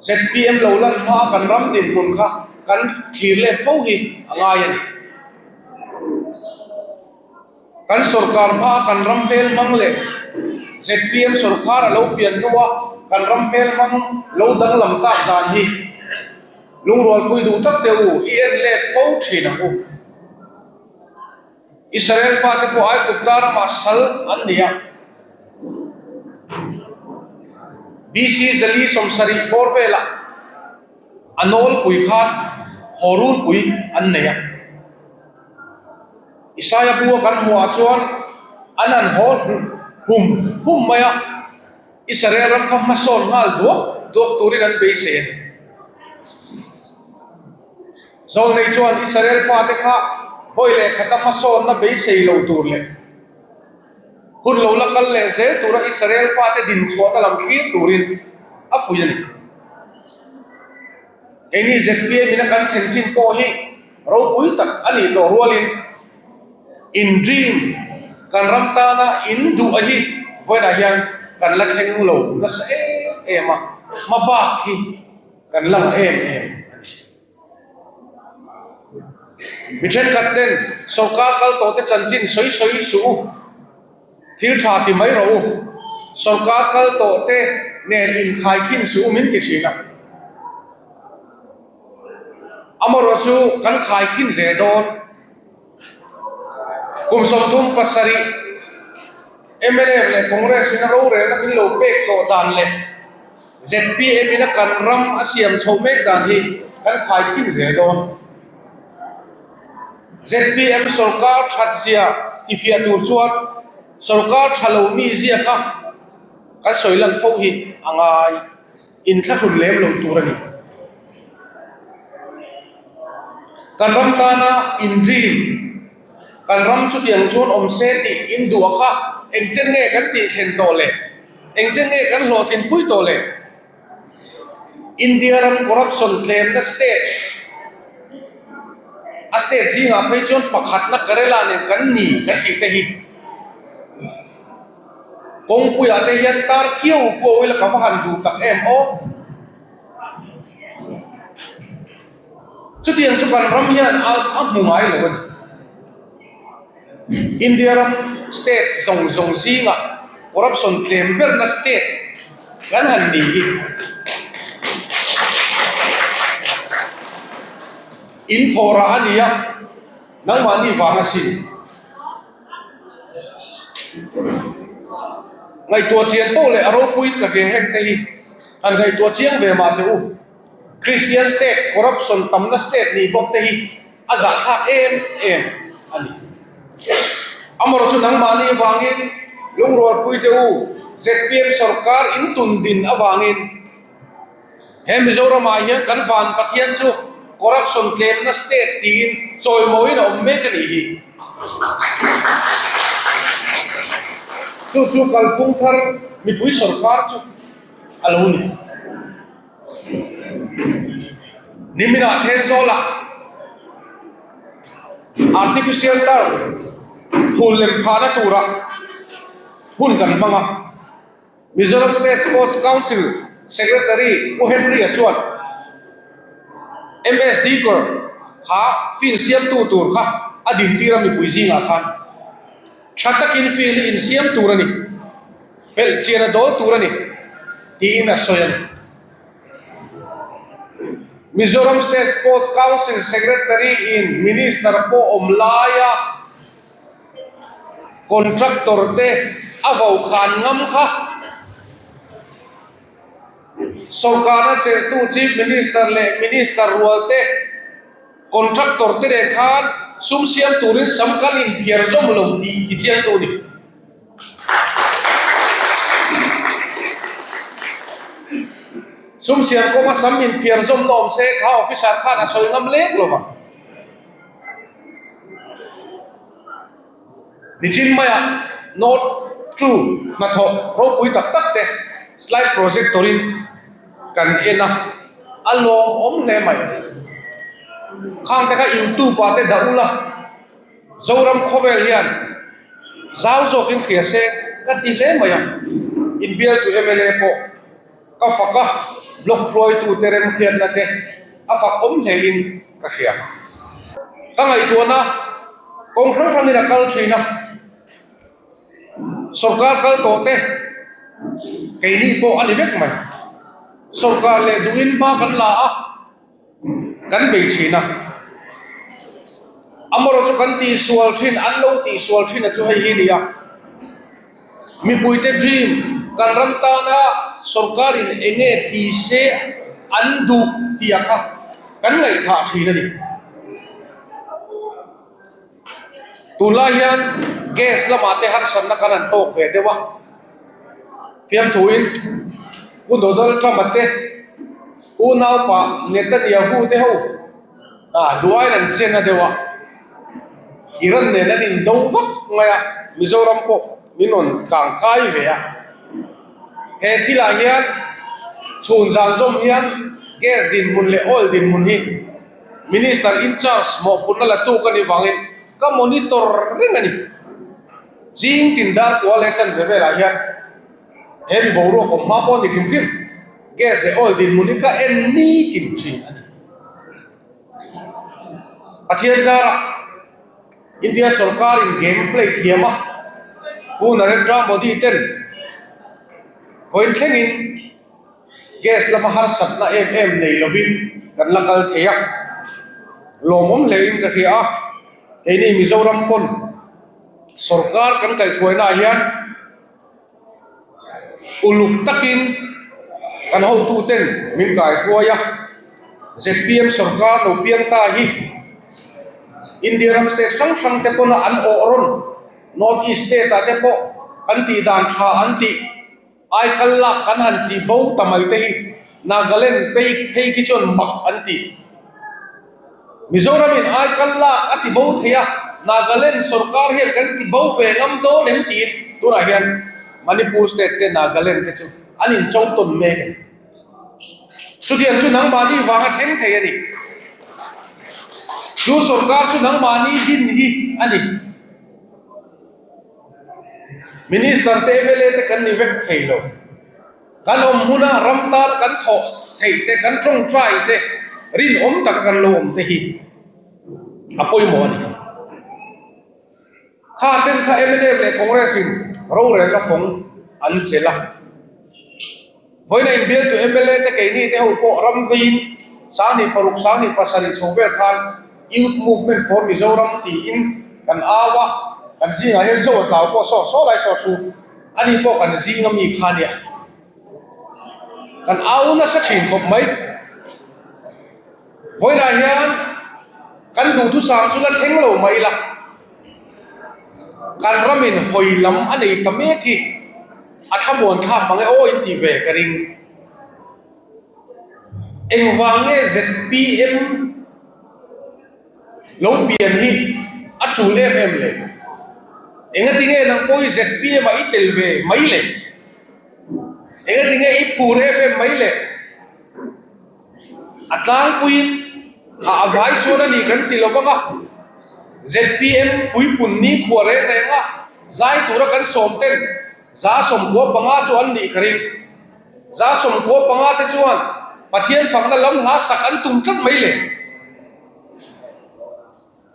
zpm lo lan hma kan ram dinhmun kha kan thlir let fo hi a ngai a ni. Kan sorkar hma kan ram hmel hmang leh zpm sorkar a lo pian hnua kan ram hmel hmang lo danglam tak dan hi lungrualpui duh tak teh u i en let fo thin ang u. Israel fate pawh Aigupta ramah sal an ni a. BC 470 bawr velah a nawlpui khan Horunpui an nei a. Isaia bua kan hmuhah chuan an han haw hum hum mai a, Israel ram kha hmasawn nghal duak duak turin an beisei a ni. Zawlnei chuan Israel fate kha vawi leh khata hmasawnna beisei lo tur leh hun lo la kal leh zel tura Israel fate dinchhuahna lam thlir turin a fuih a ni. Keini zpm ina kan thlen chin pawh hi ropui tak a nih tawh rualin in dream kan ram tana in duh a hi vawiinah hian kan la thleng lo nasa em em a, hmabak hi Kan lang em em a ni. Mi thenkhat ten sawrkar kal tawh te chanchin sawi sawi suh u, thil tha ti mai rawh u, sawrkar kal tawh te nen inkhaikhin suh u min ti thin a. Amaherawh chu kan khaikhin zel dawn. Kum 37 mnf leh Congress in a rorelna min lo pek tawh dan leh zpm in a kan ram a siam chhoh mek dan hi kan khaikhin zel dawn. Zpm sawrkar that zia tifiah tur chuan sawrkar tha lo mi zia kha kan sawi lan fo hi a ngai inthlahlun lem lo tur a ni. Kan ram tana in dream, kan ram chutiang chuan awm se tih in duh a kha engchen nge kan tih thlen tawh le? Engchen nge kan hlawhtlin pui tawh le? India ram corruption tlemna state, a state zingah phei chuan pakhatna Kerala nen kan ni kan tih te hi kawngpuiah te hian tar kiau kuau ila ka va han duh tak em aw. Chutiang chu kan ram hian a a hmu ngai lo a ni. India ram state zawng zawng zingah corruption tlem berna state kan han ni hi. In thawhrah a ni a, nangmahni vang asin. Ngaihtuah chian poh leh a ropui ka hria heng te hi. Han ngaihtuah chiang ve mah teh u. Christian state corruption tamna state nih bawk te hi a zahthlak em em a ni. Amaherawhchu chu nangmahni avangin lungrualpui teh u, zpm sorkar in tun din avangin he Mizoramah hian kan van Pathian chu corruption tlemna state tiin chawimawiin a awm mek a nih hi. Chu chu kalphung thar mipui sorkar chu a lo ni. Niminah Thenzawlah artificial turf phul lem phahna tura hun kan hmang a. Mizoram State Sports Council Secretary Pu Henry-a chuan MSD kawr kha field siamtu tur kha a dintir a mipui zingah khan tha takin field hi insiam tur a ni. Belh chian a dawl tur a ni, tiin a sawi a ni. Mizoram State Sports Council Secretary in Minister pawh awm laia contractor te a vokhan ngam kha sawrkarna chelhtu Chief Minister leh Minister rual te contractor te nen khan sum siam turin sam kan inphiar zawm lo tih tichiangtu a ni. Sum siam kawnga sam inphiar zawm na awm se kha officer khan a sawi ngam lek lo vang. Nichin maiah North True hnathawh ropui tak tak te slide projector in kan en a, a lawmawm hle mai. Khang te kha YouTube ah te dah ula, Zoram khawvel hian zau zawkin hria se ka ti hle mai a, inbialtu mla pawh ka fak a, block hruaitute remhriatna te a fak awm hlein ka hria. Ka ngaihtuahna kawng hrang hrangin a kal thin a, sawrkar kal tawh te keini pawh a ni vek mai. Sawrkar leh duhin hma kan la a. Kan bei thin a, amarawh chu kan tihsual thin, an lo tihsual thin a chu hei hi a ni a. Mipuite dream kan ram tana sorkarin eng nge ti se an duh tih a kha kan ngaihthah thin a ni. Tunlai hian gas lamah te harsatna kan han tawk ve deuh a, fiamthuin Pu Donald Trump-a te unaupa Netanyahu te ho ah duaiin an chen a deuh a, Iran nen an indo vak mai a, Mizoram pawh min rawn kang kai ve a. He thilah hian chhun zan zawm hian gas dinhmun leh oil dinhmun hi Minister in charge mawhphurhna la tu ka nih vangin ka monitor reng a ni. Zing tin dar kual leh chanve velah hian he mi boruak awm hma pawh a ni hrim hrim. Gas leh oil dinhmun hi ka en nitin thin a ni. Pathian zarah India sorkarin game play thiam a, Pu Narendra Modi ten vawiin thlengin Gas lama harsatna em em nei lovin kan la kal thei a, lawmawm hlein ka hria a, keini Mizoram pawn sorkar kan kaihhruainaah hian uluk takin kan hotuten min kaihruai a, zpm sorkar lo piang ta hi India ram state hrang hrang te pawna an awh rawn North East state ah te pawh kan tih dan tha an tih. Aikal lak kan han ti bo ta mai te hi Nagaland phei phei khi chuan mak an ti. Mizoramin aikal lak a ti bo thei a, Nagaland sorkar hian kan ti bo ve ngam dawn em tiin tunah hian Manipur state te Nagaland te chu an incho tawn mek a ni. Chutiang chu nangmahni vanga thleng thei a ni. Chu sorkar chu nangmahni din hi a ni. Minister te mla te kan ni vek thei lo. Kan awm hmuna ram tana kan thawh theih te, kan tawngtai te, rinawm taka kan lo awm te hi a pawimawh a ni. Kha chen kha mnf leh Congress in rorelna fawng an chelh a. Vawiina inbialtu mla te keini te ho pawh ram veiin 2006, 2007 chho vel khan Youth Movement for Mizoram tiin kan au a, kan zingah hian Zo a tlau pawh saw saw lai saw thu ani pawh kan zinga mi kha nia. Kan au nasa thin khawp mai. Vawiinah hian kan duhthusam chu la thleng lo mai ila, kan ramin hawi lam a nei ta mek hi. A thlamuan thlak mang e aw in ti ve ka ring. Engvang nge zpm lo pian hi a tul em em le? Engati nge nang pawh hi zpm ah i tel ve mai le? Engati nge i phur em em mai le? A tlangpuiin a a vai chuan a ni kan ti lo vang a, zpm puipun ni khua reng reng a zai tura kan sawm ten za sawmkua panga chu an nih ka ring. Za sawmkua panga te chuan Pathian fakna lam hla sak an tum tlat mai le.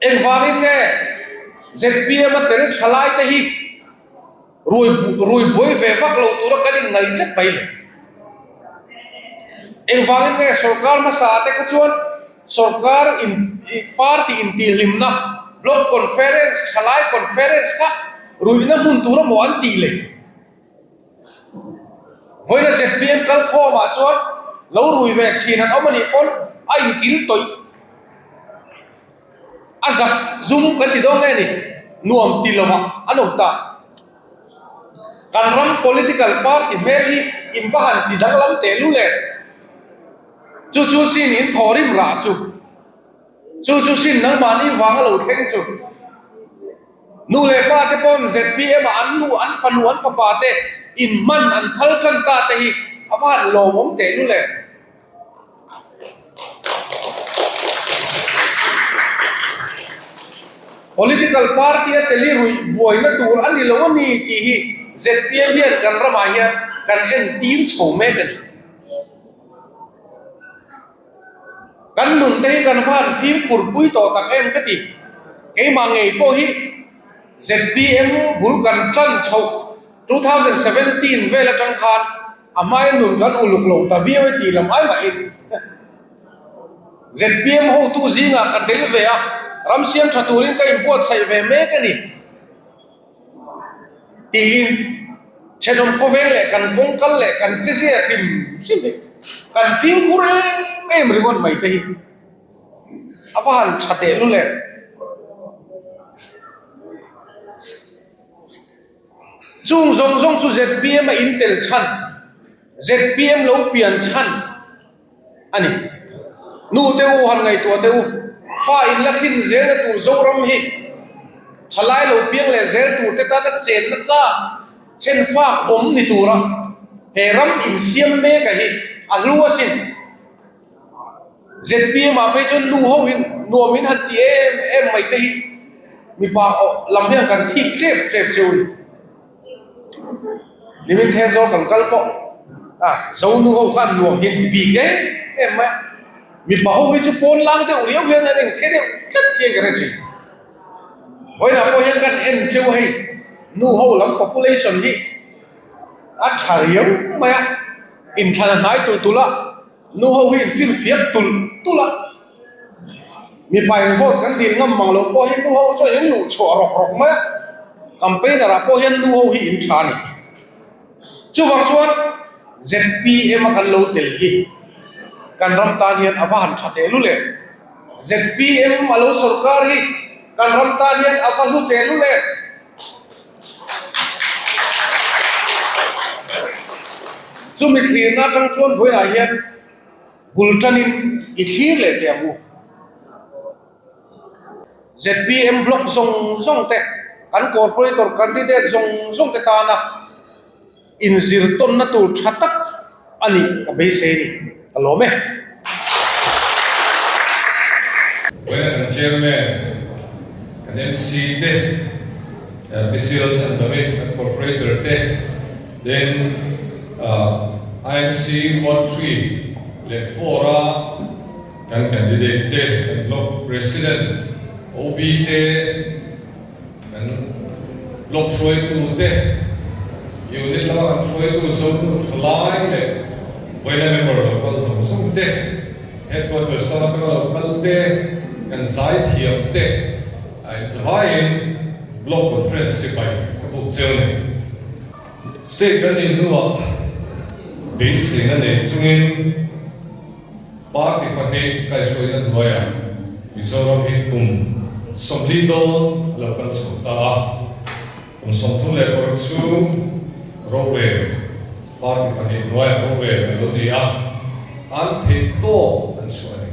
Engvangin nge zpm a tel tha lai te hi Rui rui buai ve vak lo tura kan inngaih tlat mai le. Engvangin nge sorkar hmasa ah te kha chuan sorkar in party intihhlimna block conference thalai conference kha ruihna hmun tur amaw an tih le. Vawiina zpm kalkhawm ah chuan lo rui ve thin an awm anih pawn a inkil tawih. A zak zum kan ti dawn nge ni? Nuam ti lovah an awm ta. Kan ram political party hmel hi in va han ti danglam teh lul em? Chu chu sin in thaw rim rah chu. Chu chu sin nangmahni vanga lo thleng chu. Nu leh pa te pawn ZPM ah an nu, an fanu, an fapa te inhman an phal tan ta te hi a va han lawmawm teh lul em. Political party a tel hi ruih buaina tur a ni lo a ni tih hi ZPM hian kan ramah hian kan entir chho mek a ni. Kan nun te hi kan va han fimkhur pui tawh tak em ka ti. Keimah ngei pawh hi ZPM bul kan tan chhoh 2017 vel atang khan a hmaia nun kan uluk lo ta viau e tih lam ai mahin ZPM hotu zingah ka tel ve a, ram siam tha turin ka inbuatsaih ve mek a ni. Tiin thenawm khawveng leh kan kawng kal leh kan che zia hrim hrim hi kan fimkhur em em ringawt mai te hi a va han tha teh lul em. Chung zawng zawng chu zpm a intel chhan, zpm lo pian chhan a ni. Nu te u han ngaihtuah teh u, fa in la hrin zelna tur Zoram hi thalai lo piang leh zel tur te tana chenna tlak chen fak awm ni tura he ram insiam mek a hi a hlu asin. Zpm ah phei chuan nu ho in nuam in han ti em em mai te hi mipa lam hian kan thik tlep tlep cheu a ni. Nimin then zawk kan kal pawh a Zonu ho khan nuam hian ti bik em em mai a, mipa ho hi chu pawn lang deuh riau hian an inhre deuh tlat hian ka hre thin. Vawiinah pawh hian kan en cheu a hei nu ho lam population hi a tha riau mai a, inthlan a hnai tulh tulh a, nu ho hi infirfiak tulh tulh a. Mipa in vote kan dil ngam mang loh pawh hi nu ho chuan in luh chhuah rawk rawk mai a, campaigner ah pawh hian nu ho hi in tha a ni. Chuvang chuan zpm a kan lo tel hi kan ram tan hian a va han tha teh lul em. Zpm a lo sorkar hi kan ram tan hian a va hlu teh lul em. Chumi thlirna atang chuan vawiinah hian Bul tanin i thlir leh teh ang u. Zpm block zawng zawng te, kan corporator candidate zawng zawng te tana inzir tawnna tur tha tak a nih ka beisei a ni. Ka lawm e. Vawiina kan chairman, kan MC te, PCL Sandami, kan corporator te, Tin, IMC Ward 3 leh 4 a kan candidate te, kan block president, OB te, kan block hruaitu te, unit lama kan hruaitu Zonu Thalai leh Vawiina member lo kal zawng zawng te, headquarters lama atanga lo kal te, kan zaithiam te a inzavaiin block conference sipai ka buk cheu a ni. State kan nih hnuah beiseina nei chungin party pahnih kaihhruaina hnuaiah Mizoram hi kum 40 dawn a lo kal chho ta a, kum 36 chhung rorel party pahnih hnuaiah rorel a lo ni a, an theih tawk an chhuah a ni.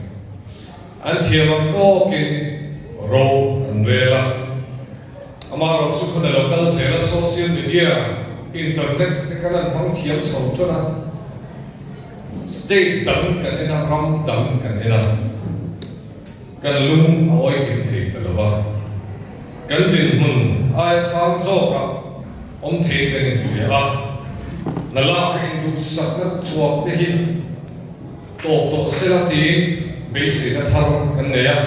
An thiam ang tawkin ro an rel a. Amaherawh chu hun a lo kal zel a, social media, internet te khan an hmang thiam chho ṭan a, state dang kan en a, ram dang kan en a, kan lung a awi kim thei ta lo va, kan dinhmun aia sang zawkah awm theiin kan inhria a, hna lak a induhsakna chhuak te hi Tawp tawh sela tiin beiseina thar kan nei a,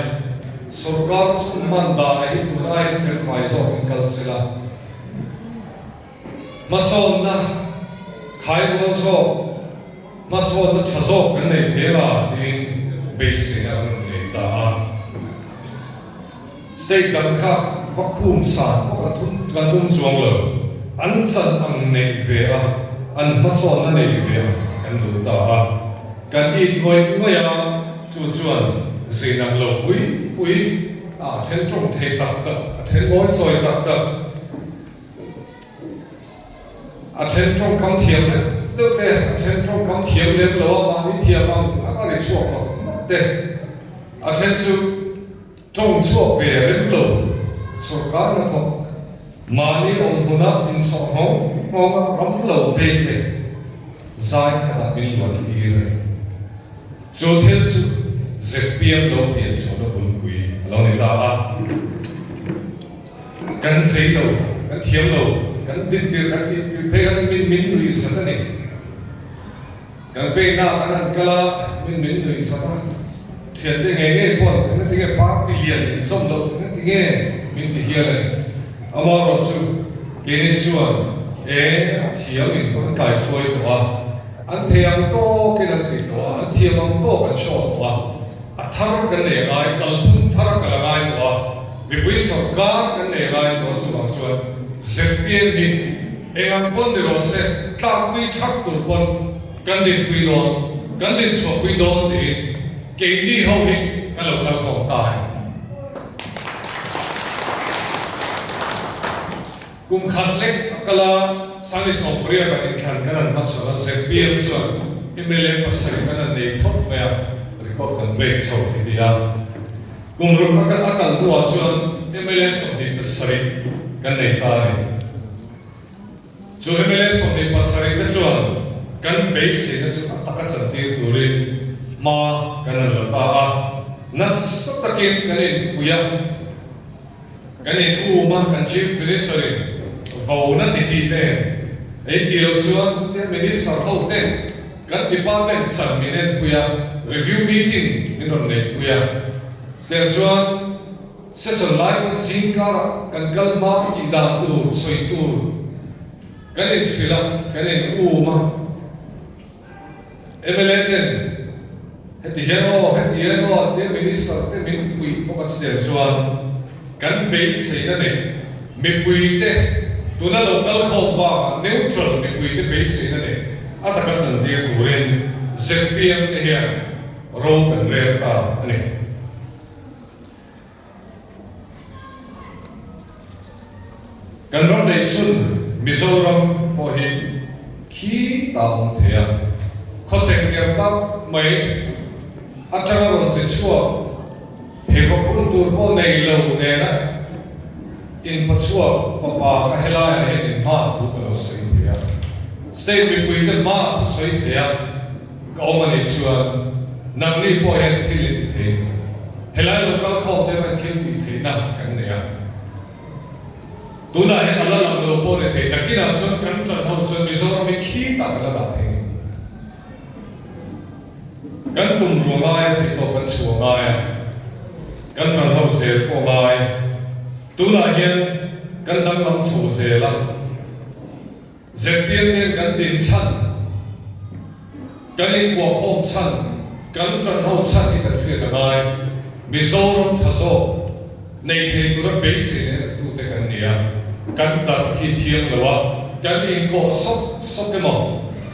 sorkar sum hman danah hi tun aiin felfai zawkin kal sela, hmasawnna khairual zawk, hmasawnna tha zawk kan nei thei la tiin beiseina kan rawn nei ta a. State dang kha va khum san pawh kan thum kan tum chuang lo. An chan ang neih ve a, an hmasawnna neih ve ang kan duh ta a. Kan it ngawih ngawih a, chu chuan zinang lo pui pui a then tawng thei tak tak, a then ngawi chawi tak tak, a then tawngkam thiam deuh deuh te, a then tawngkam thiam lem lo a, mahni thiam ang ang a ri chhuak rawk rawk te, a then chu Tawng chhuak ve rem lo, sorkar hnathawk. Mahni awm hmuna insawh nghawng nghawnga ram lo vei thei zai khatah min luan tir a ni. Chu thil chu zpm lo pian chhuahna bulpui a lo ni ta a. Kan zei lo, kan thiam lo, kan dintir kan tih tir phei kha chu min min nuih zat a ni. Kan pekna kan han kal a, min min nuih zat a. Thiante ngei ngei pawn engati nge party lian in zawm loh engati nge min ti hial a ni. Amaherawh chu keini chuan e a thiam in an kaihruai tawh a, an thei ang tawkin an ti tawh a, an thiam ang tawk an show tawh a. A thar kan nei a ngai, kalphung thar kal a ngai tawh a, mipui sawrkar kan nei a ngai tawh a, chuvang chuan zpm hi eng ang pawn ni rawh se, tlakpui thak tur pawn kan dinpui dawn, kan dinchhuahpui dawn tiin keini ho hi kan lo kal khawm ta a ni. Kum khat lek a kal a, Sangni Sawmpariat ah inthlan kan han hmachhawn a, zpm chuan mla pasarih kan han nei thawt mai a, record kan break chho ti ti a. Kum ruk a kal a kal hnuah chuan mla 27 kan nei ta a ni. Chu mla 27 te chuan kan beiseina chu a taka chantir turin hma kan han la ta a, nasa takin kan infuih a. Kan in um a, kan Chief Minister in vona ti tih nen a in tih loh chuan te Minister ho te kan department chan min enpui a, review meeting min rawn neihpui a. Chutiang chuan session lai pawn zingkarah kan kal hma tih dan tur sawi tur kan inhrilh a, kan in um a. Mla ten heti hian aw, heti hian aw tia Minister te min fuih bawk a chutiang chuan kan beiseina nei mipui te tuna lo kal khawm bakah neutral mipui te beiseina nei a taka chantir turin zpm te hian ro kan rel ta a ni. Kan ram lei chhun Mizoram pawh hi khi ta awm thei a, khawcheng ker tak mai atanga rawn zi chhuak pheikhawk hun tur pawh nei lo nena inpachhuak fapa ka helaiah hian inhma thu ka lo sawi thei a, state mipuite hma thu sawi thei a. Ka awm a nih chuan nangni pawh hian thil in ti thei. Helai lo kal khawm te hian thil tih theihna kan nei a. Tunah hian a la lang lo pawh ni thei. Nakinah chuan kan tan ho chuan Mizoram hi khitah kan la dah thei ni. Kan tum ruah ngai a, theihtawp kan chhuah ngai a, kan tan ho zel pawh ngai. Tunah hian kan danglam chho zel a. Zirtir ten kan din chhan, kan inkuahkhawm chhan, kan tanho chhan hi kan hriat a ngai. Mizoram tha zawk nei thei tura beisei nen a tute kan ni a, kan darh hi thiang lo a, kan inkawh sawk sawk emaw,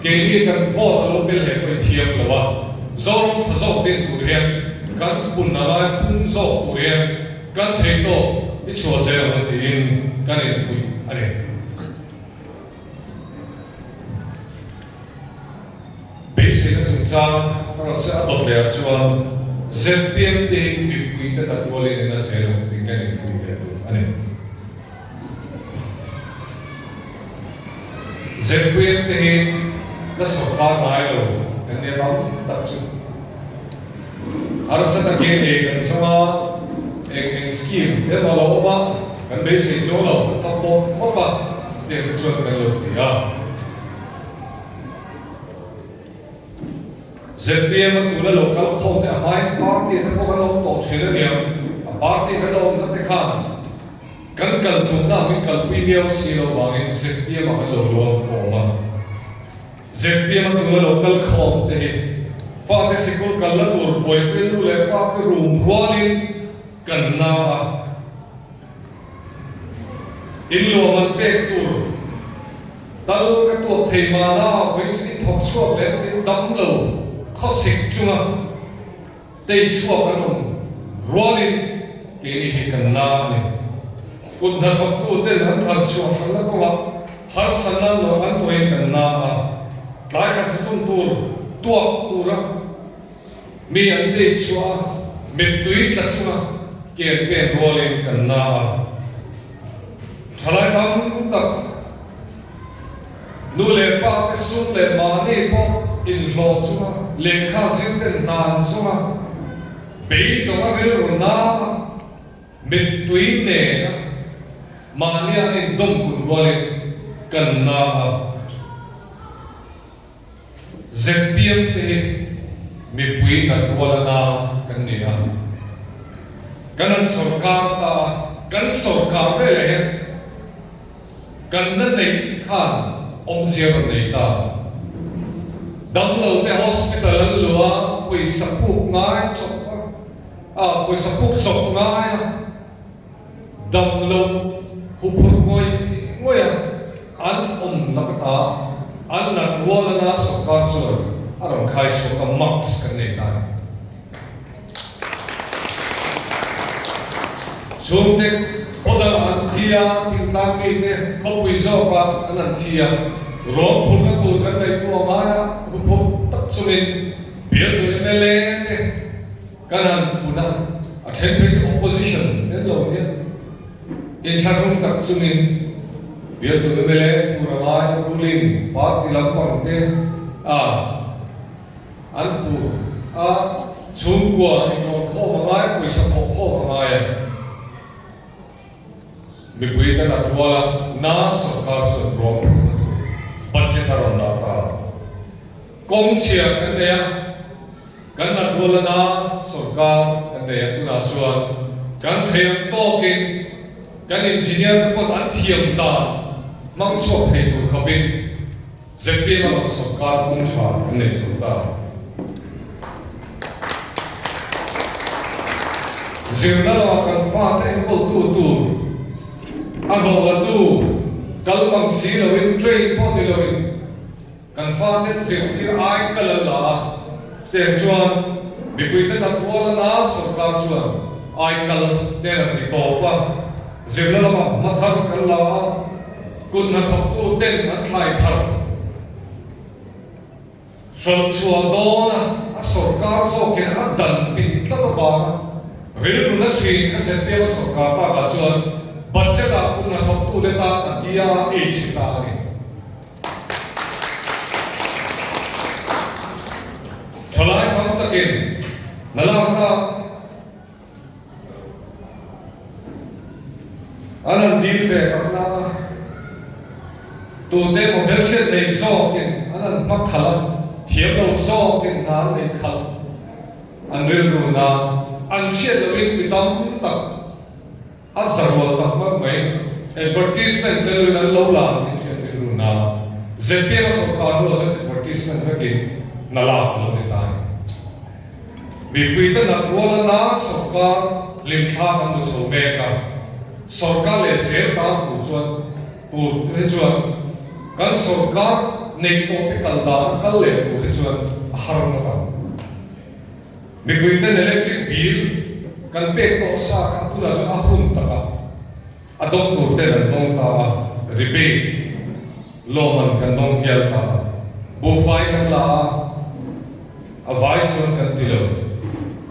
keini kan vote a lo bel he pawh hi thiang lo a, Zoram tha zawk din tur hian kan pun a ngai, pung zawk tur hian kan thei tawk i chhuah zel ang a tiin kan infuih a ni. Beiseina chungchang a rawn sawi a dawt leh ah chuan zpm te hi mipui te hna tualin in a zel ang tih kan infuih leh tur a ni. Zpm te hi la sawrkar ngai lo kan nia tam tak chu. Harsa takin ei kan zawng a, eng eng scheme te emaw a lo awm a, kan beisei chuang lo, kan thawk mawp mawp a, chutiang te chuan kan lo ti a. Zpm a tuna lo kal khawm te a hmain party te pawh kan lo awm tawh thin a niang, a party kan lo awmna te khan kan kal tumna min kalpui miau si lo vangin zpm ah kan lo luang khawm a. Zpm a tuna lo kal khawm te hi fate sikul kalna tur buaipui nu leh pa te rum rualin kan na a, in luam an pek tur tal ka tuak thei mahna vawi chu i thawk chhuak lem te dam lo khawsik chunga Tei chhuak an awm rualin keini hi kan na a ni. Kut hnathawktu ten an thar chhuah hranna kawngah harsatna an lo an tawhin kan na a, tlai khat chu chung tur tuak tura mi an tei chhuah a, mittui tla chunga ken pen rualin kan na a. Thalai tam tak nu leh pa te sum leh mahni pawh inhlawh chunga lehkha zir ten hnan chunga beidawnga rilru nana mittui nena mahnia an indawmkun rualin kan na a. ZPM te hi mipui nat rual a na kan ni a, kan han sawrkar ta a, kan sawrkar ve leh hian kan na neih khan awmzia rawn nei ta. Damlo te hospital an luh a, pawisa puk ngai chawp a, ah pawisa puk chawp ngai a. Dam lo huphurh ngawih ngawih a, an awm lak ata an nat rual ana sawrkar chuan a rawn khai chhuak a, mask kan nei ta a ni. Chhungte khawdangah an thi a, thingtlang mite khawpui zawkah an han thi a, ruang phurhna tur kan ngaihtuah ngai a, huphurh tak chungin bialtu mla te, Kan han pun a, a then phei chu opposition tel lo nia. Inthlahrung tak chungin bialtu mla Pu Rangai ruling party lampang te a an pu a, chhungkua inrawn khawm a ngai, pawisa thawh khawm a ngai a. Mipui te nat rual a, na sorkar chuan ruang phurhna tur budget a rawn dah ta. Kawng chhia kan nei a. Kan nat rual lana sorkar kan nei a, tunah chuan kan thei ang tawkin kan engineer te pawn an thiam dan hmang chhuak thei tur khawpin zpm a rawn sorkar kung tha kan nei chho ta. Zirna lamah kan fate enkawltu tur a hlawh latu kal mang si loin train pawh ni loin, Kan fate zirtir ai ka lal la a, chutiang chuan mipuite nat rual a na sorkar chuan ai kal te an ti tawp a, zirna lamah hma thar kan la a, kut hnathawktu ten an thlai thar hralh chhuah dawn a, a sorkar zawkin a dan pin tlat avanga rilru na thin kha zpm a sorkar takah chuan budget ah kut hnathawktute tan a tia a ei chhe ta a ni. Thalai tam takin hna lakna an han dil ve tak na a, tute emaw hmelhriat nei zawkin an han hma khalh a, thiam lo zawkin hna an nei khalh, an rilru na an hriat lohin mi tam tak A za rual tak mai mai. Advertisement te luin an lo la tih thiam rilru na. Zpm a sawrkar hnuah chuan advertisement vekin na lak lo ni ta a ni. Mipui te nat rual a na sawrkar hlimthla kan hmu chho mek a. Sawrkar leh zel tan tur chuan tur hi chuan kan sawrkar neih tawh te kal dan a kal leh tur hi chuan a har ngawt ang. Mipui ten electric bill kan pek tawh sa kha tunah chuan a hun takah a dawng tur ten an dawng ta a, rebate lawmman kan dawng hial ta a, buhfai kan la a, a vai chuan kan ti lo,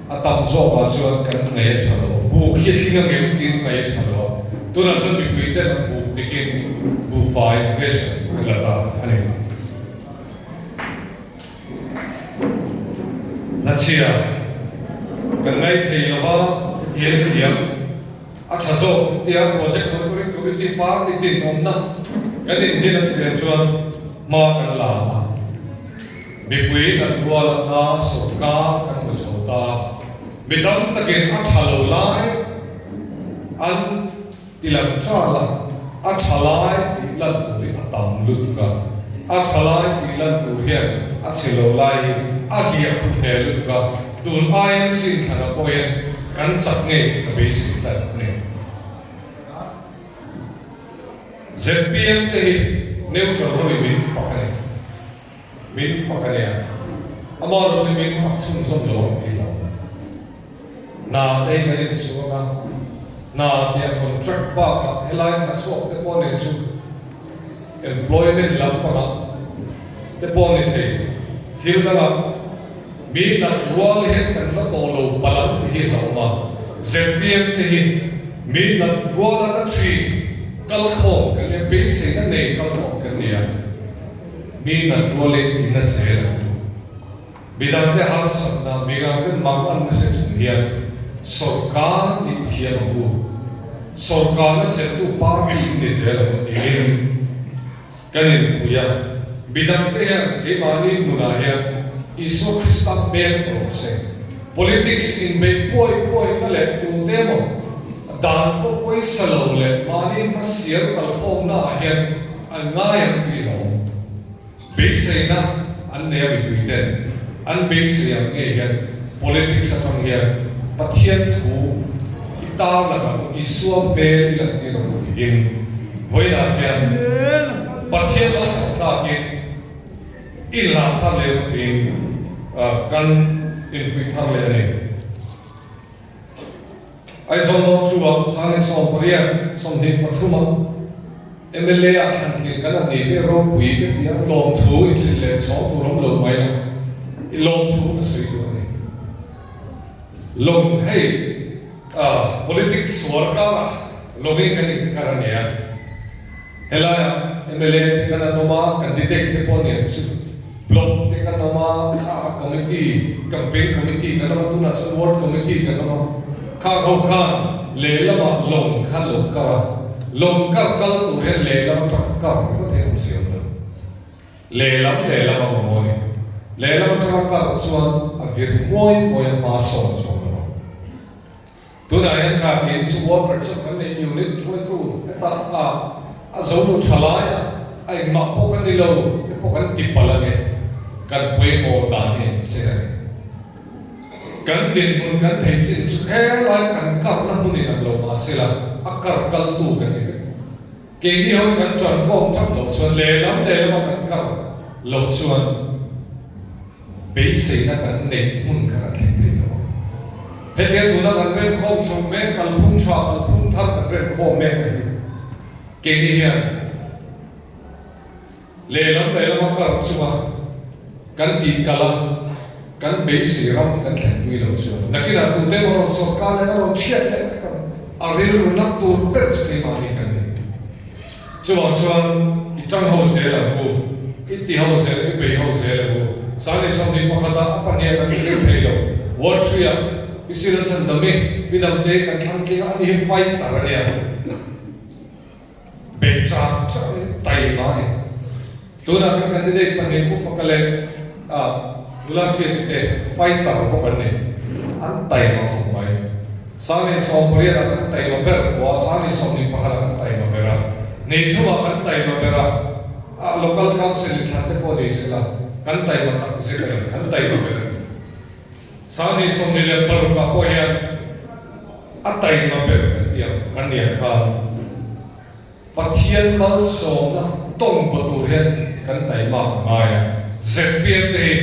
a tam zawkah chuan kan ngaih a tha lo, buk hi a tling ang em tiin ngaih a tha lo a, tunah chuan mipui ten an buk dikin buhfai ration kan la ta a ni. Hnachhia kan ngai thei lo va, hetiang hetiang a tha zawk tia project monitoring committee party tin awmna kan indin a chutiang chuan hma kan la a, mipui kan rual atna sawrkar kan hmu chho ta, mi tam takin a tha lo lai an Ti lang chal a, a tha lai tih lan tur hi a tam lutuk a, a tha lai tih lan tur hian a chhe lo lai hi a hliah khup hmel lutuk a, tun IMC thlan ah pawh hian kan chak ngei ka beisei tlat a ni. Zpm te hi neutral ho in min fak a ni, min fak a nia, amaherawhchu min fak chhunzawm lo ang tih lo. Hna te hi kan inchhuang a, hna tia contract bakah helai hna chhuak te pawh nen chu employment lampangah te pawh ni thei. Thil dangah mi nat rual hian kan la tawh lo palh ang ti hi a hlauhawm a, zpm te hi mi nat rual a na thin. Kalkhawm kan nia, beiseina nei kalkhawm kan nia. Mi nat rualin in a zel ang u. Midangte harsatna, midangte manganna hre chung hian sawrkar nih thiam ang u. Sawrkarna cheltu party in ni zel ang u tiin kan infuih a. Midangte hian keimahni hmunah hian Isua Krista hmel rawh se. Politics inbeih puai puaina leh tute emaw dan pawh pawisa lo leh mahni hmasial kalkhawmna ah hian an ngai ang tih lo. Beiseina an nei a mipui ten an beisei ang ngei hian politics atang hian Pathian thu i tarlang ang u, Isua hmel i lantir ang u tiin vawiinah hian Pathian malsawm tlakin i inlan thar leh u tiin kan infuih thar leh a ni. Aizawl North Two-ah Sangni 18, 23 ah mla ah thlantlin kan han ni te ropui ka ti a, lawmthu inhrilh leh chhawng tur awm lo mai a, i lawmthu ka sawi duh a ni. Lawng hei politics sual karah lawngin kan inkar a nia. Helaiah mla te kan an awm a, candidate te pawh nen chu block te kan awm a, a committee, campaign committee kan awm a, tunah chuan ward committee kan awm a, khang ho khan lehlamah lawng khan lo kar a, lawng kar kal tur hian lehlam atanga kar ringawt hi a awm si awm lo. Lehlam lehlam a mamawh a ni. Lehlam atanga kar chuan a vir muai muai a hma sawn chuang lo ang. Tunah hian Nghakin chu worker chu kan neih unit hruaitu hetah a a zo nu tha lai a, a engmah pawh kan ni lo te pawh kan ti palh ange, kan pawimawh dan hi engchen a ni. Kan dinhmun kan thei chin chu helai kan karna hmun in ang lo mahsela a kar kaltu kan ni vek. Keini ho kan ṭankawm ṭhap loh chuan lehlam lehlama kan kar loh chuan beiseina kan neih hmun kha kan thleng thei lo ang. Hetia tuna kan renkhawm chho mek, kalphung ṭha, kalphung thar kan renkhawm mek a hi keini hian Lehlam lehlama kar chunga kan tih kalh a, kan beisei ram kan thlenpui lo chuan nakinah tute emaw rawn sawrkar leh a rawn thiat leh vek ang, a rilru nat tur ber chu keimahni kan ni. Chuvang chuan i tang ho zel ang u, i ti ho zel, i bei ho zel ang u. Sani 21 ah a pahniha kan inzir thei lo, World Tree ah Pi Silalchandami, Pi Damtei kan thlang tling a, ani hi fighter a nia. Beih chak chak hi taima a ni. Tunah kan candidate pahnih Pu Faka leh nula Hriati te fighter bawk an ni. An taima khawp mai. Sangni 18 ah kan taima ber tawh a, sangni 21 ah kan taima ber a, neithum ah kan taima ber a, local council inthlan te pawh ni sela kan taima tak zet a ni, an taima ber a ni. Sangni 26 ah pawh hian A taima ber kan ti ang, an nia khan Pathian malsawmna tawng paw tur hian kan taimak a ngai a. ZPM te hi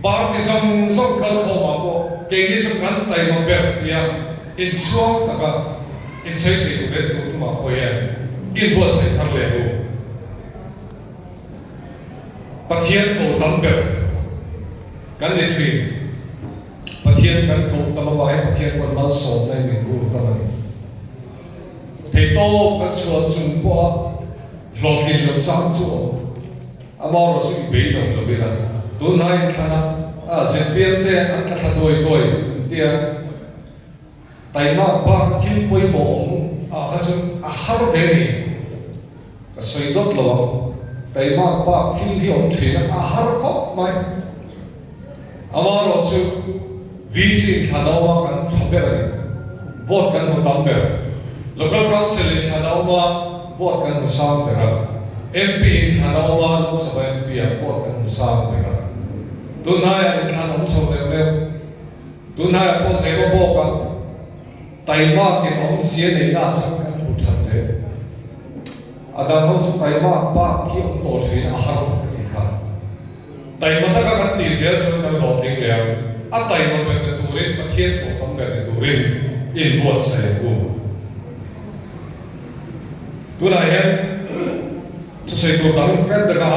party zawng zawng kalkhawmah pawh keini chu kan taima ber tia inchhuang taka insawi thei tur hian tun tumah pawh hian inbuatsaih thar leh u. Pathian ko tam ber kan ni thin. Pathian kan koh tam avang hian Pathian pawn malsawmna in min vur tam a ni. Theihtawp kan chhuah chung pawha hlawhtlin loh chang chu awm. Amaherawh chu i beidawng lo ila. Tunhnai inthlana zpm te an tla thla duai duai an tia. Taimak bak a thil pawimawh awm ah kha chu a har ve a ni. Ka sawi dawt lo ang. Taimak bak thil hi awm thin a, a har khawp mai. Amaherawh chu VC in thlan a awm a, kan tha ber a ni. Vote kan hmu tam ber. Local Council in thlan a awm a, vote kan hmu sang ber a. MP in thlan a awm a, Lok Sabha MP ah vote kan hmu sang ber a. Tunhnaiah inthlan awm chho neuh neuh. Tunhnaiah pawh Zema bawka taimakin awmzia neihna chuan kan hmu that zel. A dang ho chu taimak bak hi awm tawh thin a har ka ti kha. Taima taka kan tih zel chuan kan hlawhtling leh ang. A taima ber ni turin Pathian pawh tam ber ni turin inbuatsaih ang u. Tunah hian thusawi tur dang kan bek a,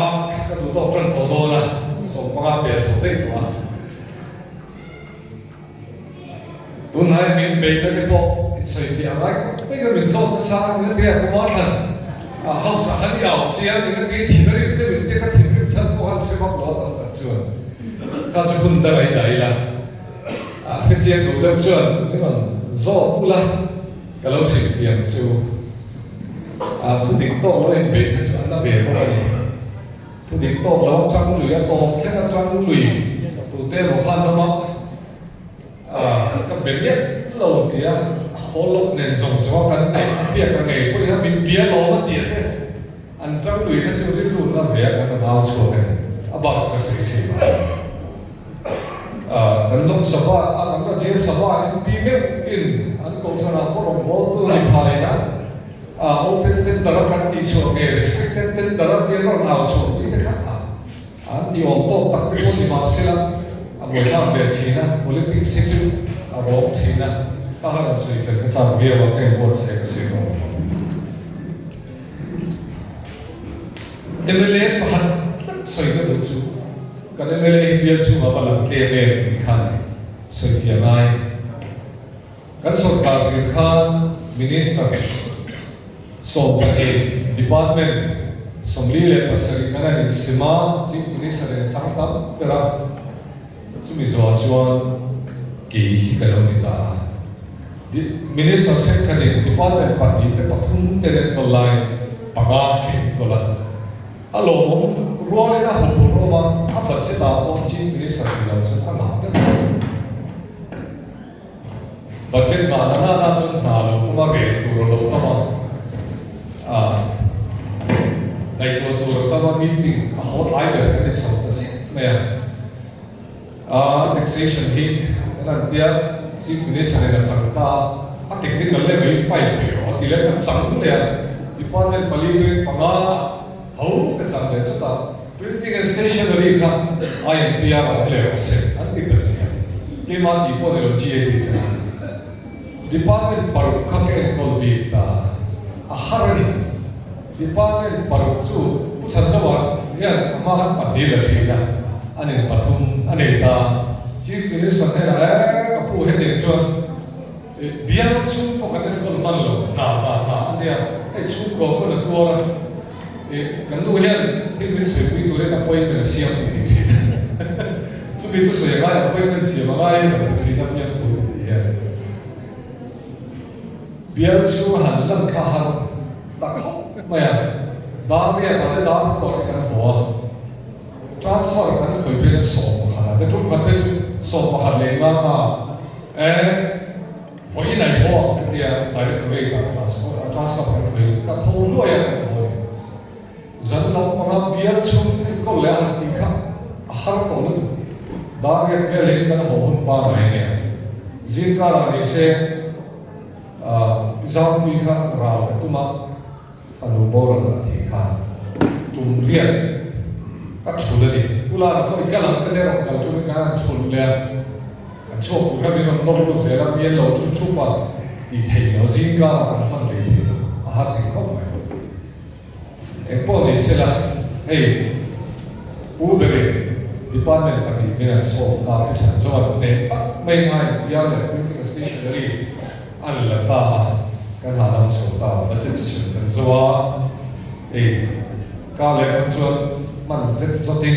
ka duh tawk tan tawh dawn a, 15 pel chho daih tawh a. Tunlai min beihna te pawh insawi fiah a ngai khawp mai ka min zawt nasa nia te a pu Mathlan. House ah khan i au chiang eng a ti thinrim deuh in tia ka thinrim chhan pawh khan hre vak lo a tam tak chuan kha chu hun dang a i dah ila a hre chiang duh deuh chuan min rawn zawt ula ka lo hrilhfiah ang chu a thu dik tawk lo inbeih kha chu an la ve bawk a ni. Thu dik tawk lo atang lui a tawp thleng atang lui tute emaw khan ram a ka be miah lo ti a, a khawl lawk nen zawng zawng a kan neih a biak a ngei pawhin a min bia lawm a tih te an tang lui kha chu rilru na ve a kan rawn au chhuak a ni, a bak chu ka sawi chhin lo. Kan Lok Sabha a kan Rajya Sabha MP meuh in an kohhran ah pawh rawn bawl tu ni phai in a open tender a kan tih chhuah nge restricted tender a tia rawn au chhuah pui te kha a an ti awm tawk tak te pawh ni mah sela a buaithlak ve thin a, politics hi chu a rawng thin a, kha kha rawn sawi fel ka chak viau a ka inbuatsaih ka sawi tawh lo. Mla pakhat tlat sawi ka duh chu kan mla hi bial chhungah va lang tlem em tih kha a ni sawi fiah ngai. Kan sorkar tir khan Minister 12 Department 47 kan han insim a, Chief Minister in a chang tam ber a, chumi zawhah chuan kei hi ka lo ni ta a. Minister thenkhatin Department pahnih te pathum te an enkawl laiin panga ke enkawl a, a lawmawm rualin a huphurh awm a, a budget ah pawh Chief Minister ni lo chuan a ngah ber mai. Budget nghah na nana chuan hna lo tuma rel tur a lo tam a, ah ngaihtuah tur a tam a, meeting a haw tlai ber kan ni chho ta zet mai a. Ah taxation hi kan han tia Chief Minister in a chang ta a, a technical leh mai file thei rawh a ti leh ka chang leh a, department pali tuin panga tho ka chang leh chutah Printing and Stationery kha INPR a awm leh rawh se an ti ta si a, keimah tih pawh ni lo GAD tha Department paruk kha ka enkawl bik ta a har a ni. Department paruk chu Pu Chhanzova hian a hma khan pahnih la thin a, a nin pathum a nei ta. Chief Minister hnenah eh ka pu hetiang chuan Bial chhung pawh kan enkawl hman lo, hna hna hna a nia, hei chhungkaw pawn a tuar a, ih kan nu hian thil min sawi pui turin appointment a siam ti tih thin chumi chu sawi a ngai appointment siam a ngai hi rawn ti thin a fiam tur ti tih hian bial chhung a han lan kha har ta khawp mai a, dar riak ah te dar pawh te kan haw a, transfer kan khawi phei chuan 11 ah te tum khat phei chu 11 leh nga nga E, vawiin ai haw ang ka tia directorate ah transfer a transfer kan hmei ka tho luai a kan haw ni. Zan lampanga bial chhung enkawl leh a han tih kha a har tawh lutuk. Dar riat vel hi chu kan haw hun pangai a nia. Zingkarah ni se Zampui kha ral ka tum a. Fanu boral a thih khan tum riat ka thul a ni. Pu Lana pawh i kal ang ka tia rawn kal chu min han thul leh a, kan chhuak tur kha min rawn nawr lut zel a, mi an lo thu thup a tih theih loh zing karah kan hman leh theih loh a har thei khawp mai. Engpawh ni sela hei Pu berin department pahnih min an chhawm ta Pu Chhanzawng an hneh tak mai ngai Piar leh Printing and Stationery An la ta a, kan hahdam chho ta, budget session kan zo a, hei kar leh atang chuan hman zet zawtin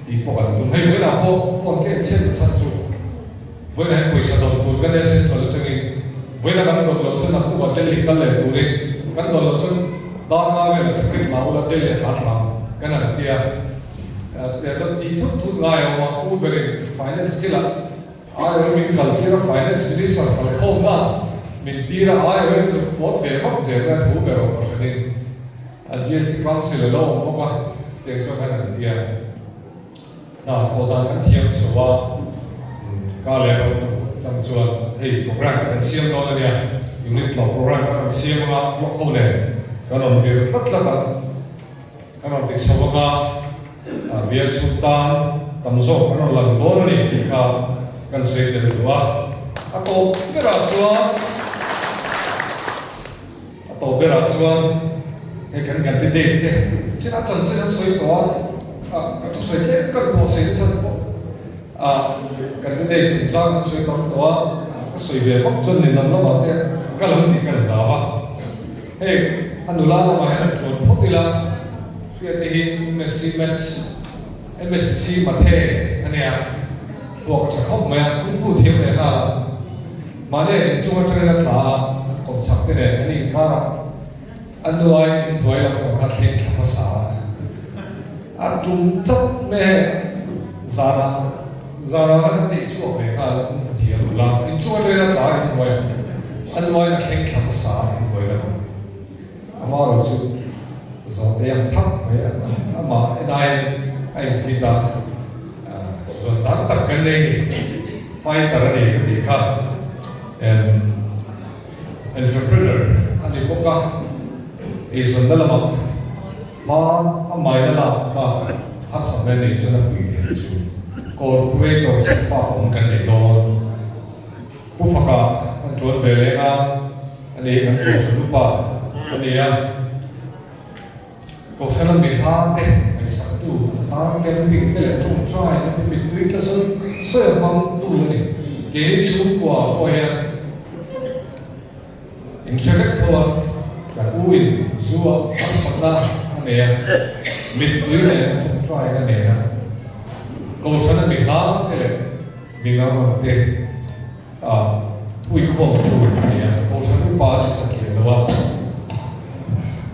tih pawh kan tum. Hei vawiinah pawh phone ka en chhiat ta chhan chu vawiinah hian pawisa dawn tur kan nia central atangin vawiinah kan dawn loh chuan naktukah Delhi kal leh turin kan dawn loh chuan dar nga velah ticket la ula Delhi a tla thla ang kan han tia. Chutiang chuan tih thut thut ngai a awm a, Pu berin finance thilah IOM min kal tir a, Finance Minister kalkhawmna min tir a, IOM chu pawt ve vak zel mai a, thu ber awm fahranin a GST Council a lo awm bawk a, chutiang chuan khan an ti a, hna thawh dan kan thiam chho a, ka leh ram chang chuan hei program te kan siam dawn a nia, unit lo program kan rawn siam anga block ho nen kan rawn vir tlat tlat ang. Ka rawn ti chho ang a, bial chhung tan tam zawk kan rawn lang dawn a ni tih kha kan sawi tel duh a. A tawp berah chuan, a tawp berah chuan hei kan candidate te chin a chanchin an sawi tawh a, ka thusawi tlem kan pawh sawi na chhan pawh a candidate chungchang an sawi tam tawh a, ka sawi ve vak chuan ninawm lamah te a kal ang tih ka hlau a. Hei. A nula lamah hian han ṭuan phawt ila, Hriate hi MSc Maths, MSc Mathe a nia, thluak a ṭha khawp mai a, kung fu thiam leh nghal a. Mahni a inchung aṭangin a tla a, an kawmchhak te nen an inkarah a nuaiin inhnuai lam pang kha thleng thla hmasa a. A tum chauh mai hei zanah zanah khan an neih chhuak ve nghal a, kung fu thiam nula inchung aṭangin a tla a, inhnuai a nuaiin a thleng thla hmasa a inhnuai lam ang. Amaherawh chu zawhte ang thak mai a, amah en aiin a in fit a, zawn chang tak kan nei ni, fighter a ni ka tih kha, entrepreneur a ni bawk a, eizawnna lamah hma a maina lak bakah harsatna nei chuan a pui thei chu corporator chhekfak awm kan nei dawn. Pu Faka an tuan ve leng a, ani hi kan Kohhran upa a ni a. Kohhrana mi hla te ngaihsaktu, an tan camping te leh tawngtai na te mittui tla sawi sawi a hmangtu a ni. Keini chhungkua pawh hian inhre vek tho a, kan u in zu a harsatna a nei a, mittui nen tawngtai na nena Kohhrana mi hla te leh Mi ngang te a puikhawm tur a ni a, Kohhran upa a ni satliah lo a,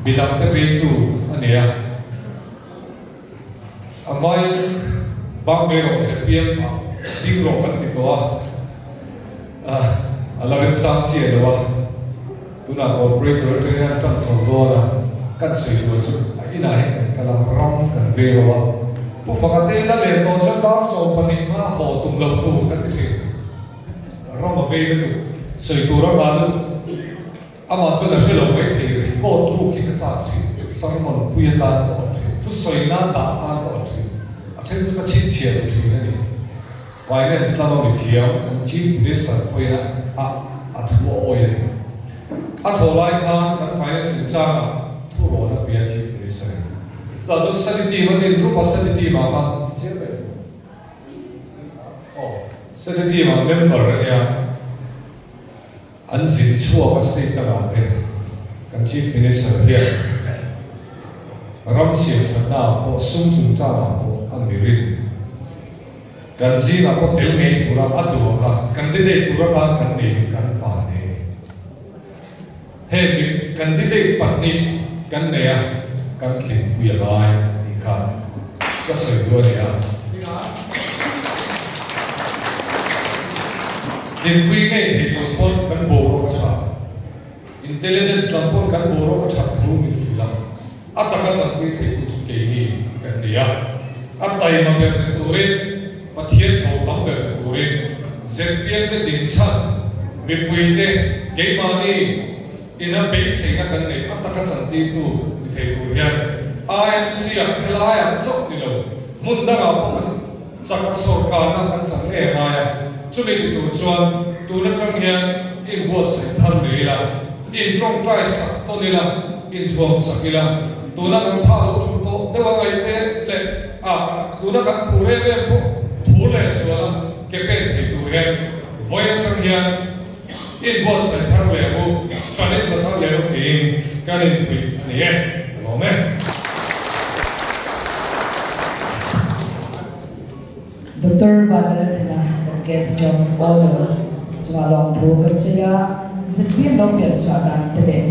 midang te veitu a ni a, a mai bang ve rawh zpm ah ding rawh kan ti tawh a, a la remchang chiah lo a. Tunah corporator atangin an tan chho dawn a, kan sawi tur chu a inah hian kan kal a, ram kan ve ho a. Pu Faka te ina len tawh chuan dar 12 hma haw tum lo tur kan ti thin. Ram a vei lutuk, sawi tur a ngah lutuk. Amah chuan a hre lo mai thei record ruk hi ka chak thin, sermon pui atan ka awt thin, thusawi nan dah atan ka awt thin, a then chu ka chhinchhiah lo thin a ni. Finance lama mithiam kan Chief Minister pawhin a a thu a awi a ni. A thawh lai khan kan Finance inchangah thu rawn a pe a Chief Minister in. Chutah chuan study team a din rup a, study team ah khan chairman aw study team ah member a nia. An zin chhuak a state dangah te kan Chief Minister hian ram siam thatna ah pawh sum chungchangah pawh a mirin kan zingah pawh tel ngei tura a duh ang a, candidate tur atan kan nei hi kan van nei a ni. Heng mi candidate pahnih kan nei a, kan tlinpui a ngai tih kha ka sawi duh a ni a. Tlinpui ngei thei tur pawn kan boruak a tha. Intelligence lam pawn kan boruak a that thu min hrilh a, a taka chanpui thei tu chu keini kan ni a. A taima ber ni turin, Pathian ko tam ber ni turin zpm te dinchhan mipuite keimahni ina beiseina kan neih a taka chantirtu ni thei tur hian IMC-ah helaiah chauh ni lo hmun dangah pawh kan Chak sawrkarna kan chak ngei a ngai a, chumi ti tur chuan tun atang hian inbuatsaih thar leh ila, intawngtai sak tawn ila, inthuam chak ila, tuna kan phah lo ṭum tawh deuh a ngaih te leh a tuna kan phur em em pawh phur leh zual a ke pen thei tur hian vawiin atang hian inbuatsaih thar leh ang u, ṭan inla thar leh ang u tiin kan infuih a ni e. Ka lawm e. Doctor Vanlalthena kan guest of honour chungah lawmthu kan sawi a, zpm lo pian chhuah dan te leh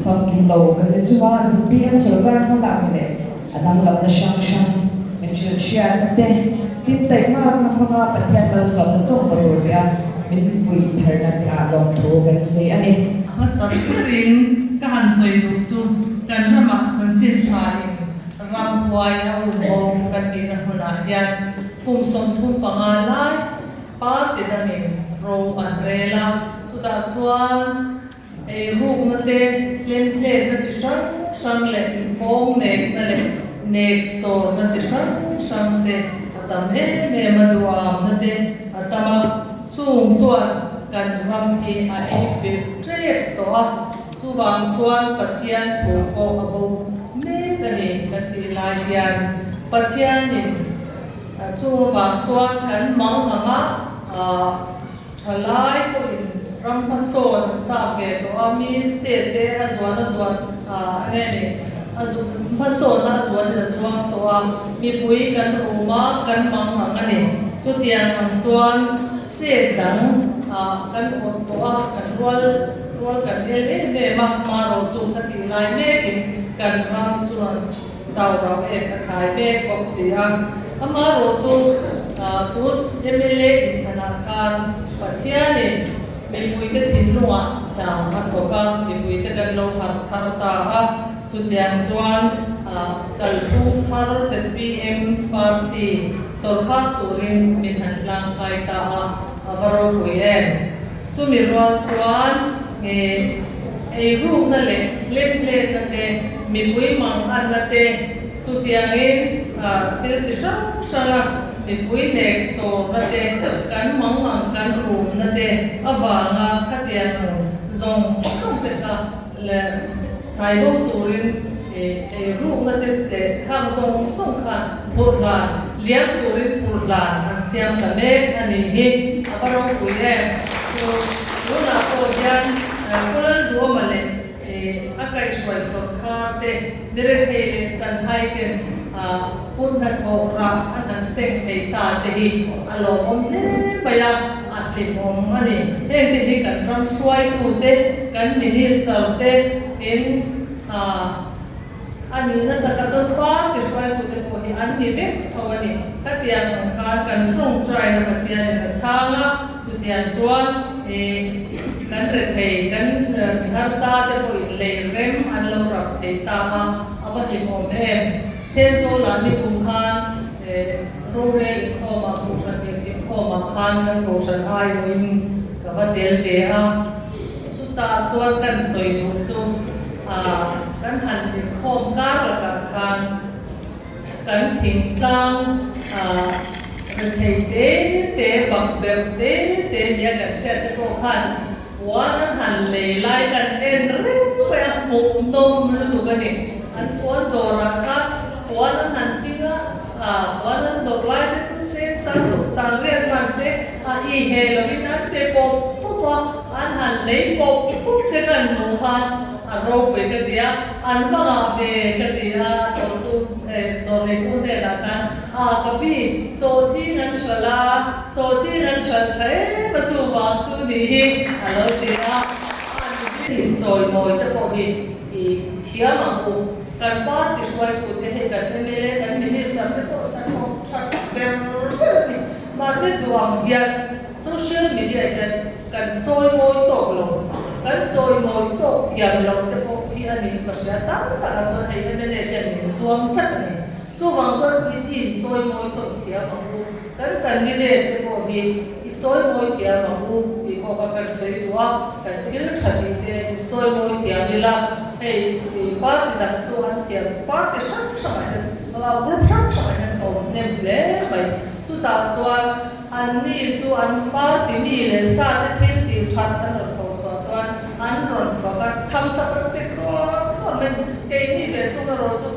famkim lo kan ni chunga zpm sorkar hmalakna leh a danglamna hrang hrang min hrilh hriatna te tin taihmakna hmanga Pathian malsawmna tawk ta tur tia min fuih tharna te ah lawmthu kan sawi a ni. Hmasa berin ka han sawi duh chu kan ramah chanchin tha in Ramhuai a um bawk ka tihna hmunah hian kum 35 lai party dangin ro an rel a, chutah chuan eirukna te, hlemhletna chi hrang hrang leh inpawng nekna leh neksawrna chi hrang hrang te a tam em em a, duhamna te a tam a, chung chuan kan ram hi a ei filh tep tawh a. Chuvang chuan Pathian thu pawh a bo mek a ni kan tih lai hian Pathianin chung avang chuan kan mang ang a, thalai pawhin Ram hmasawn an chak ve tawh a, mi state te a zuan a zuan ah nge ni a hmasawnna a zuanin a zuang tawh a, mipui kan rum a, kan mang ang a ni. Chutiang ang chuan state dang ah kan awrh tawh a, kan rual rual kan el em em a, hmarawh chu ka tih lai mekin kan ram chuan chau rau em a thai mek bawk si a. Amaherawh chu tun mla inthlanah khan Pathianin mipuite thinlungah hna a thawk a, mipuite kan lo harh thar ta a, chutiang chuan kalphung thar zpm party sawrkar turin min han hlangkai ta a, a va ropui em. Chumi rual chuan eirukna leh hlemhletna te, mipui manganna te, Chutiangin thil chi hrang hranga mipui nek sawrna te, kan mangang kan rumna te avanga khatiang ang zawng zawng te kha thaibo turin ei rukna te leh khang zawng zawng khan phurh hlan liam turin phurh hlan an siam ta mek a nih hi a va ropui em. Chu tunah pawh hian Kawlal Duama leh a kaihhruai sawrkar te, Mirethei leh Chanhai ten hun hnathawh rah an han seng thei ta te hi a lawmawm hle mai a, a hlimawm a ni. Heng te hi kan ram hruaitu te, kan Minister te tin a nihna taka chuan party hruaitu te pawh hi an ni vek tho a ni. Khatiang ang khan kan tawngtaina Pathianin a chhang a, chutiang chuan kan rethei, kan mi harsa te pawhin lei rem an lo rap thei ta a, a va hlimawm em. Thenzawlah nikum khan rorel inkhawmah, Kohhran hmeichhe inkhawmah khan kan Kohhran aiawhin ka va tel ve a. Chutah chuan kan sawi duh chu kan han inkhawm kar lakah khan kan thingtlang rethei te te, bakberh te te nia kan hriat te pawh khan puan an han lei lai kan en reng mai a, hmuhnawm lutuk a ni. An puan dawrah khan puan an han thing a, puan an zawrh lai te chu cheng sang ruk sang riat man te a i he lovin an pe pawp pawp a, an han lei pawp pawp te kan hmuh khan a ropui ka ti a, an va ngah ve ka ti a, dawrtu dawr neitu hnenah khan a ka pi sawhthing an hralh a, sawhthing an hralh tha em a chuvang chu nih hi a lo ti a, a ni inchawimawi te pawh hi i thiam ang u. Kan party hruaitute hei kan mla kan minister te pawh an awm that ber ber a ni. Mahse duh ang hian social media hian kan chawimawi tawk lo, kan chawimawi tawk thiam loh te pawh khi a ni ka hria tam takah chuan hei mla hian min zuam tlat a ni. Chuvang chuan i inchawimawi tawk thiam ang u, kan candidate te pawh hi i chawimawi thiam ang u tih pawh kha kan sawi duh a, kan thil tha tih te inchawimawi thiam ila, hei party dang chu an thiam chu party hrang hrangah hian group hrang hrangah hian ka awm hnem hle mai. Chutah chuan anni chu an party mi leh sa te thil tih that an rawn tho chhuah chuan an rawn fak a, thamsak an pe tluar tluar mai a ni. Keini ve thung erawh chu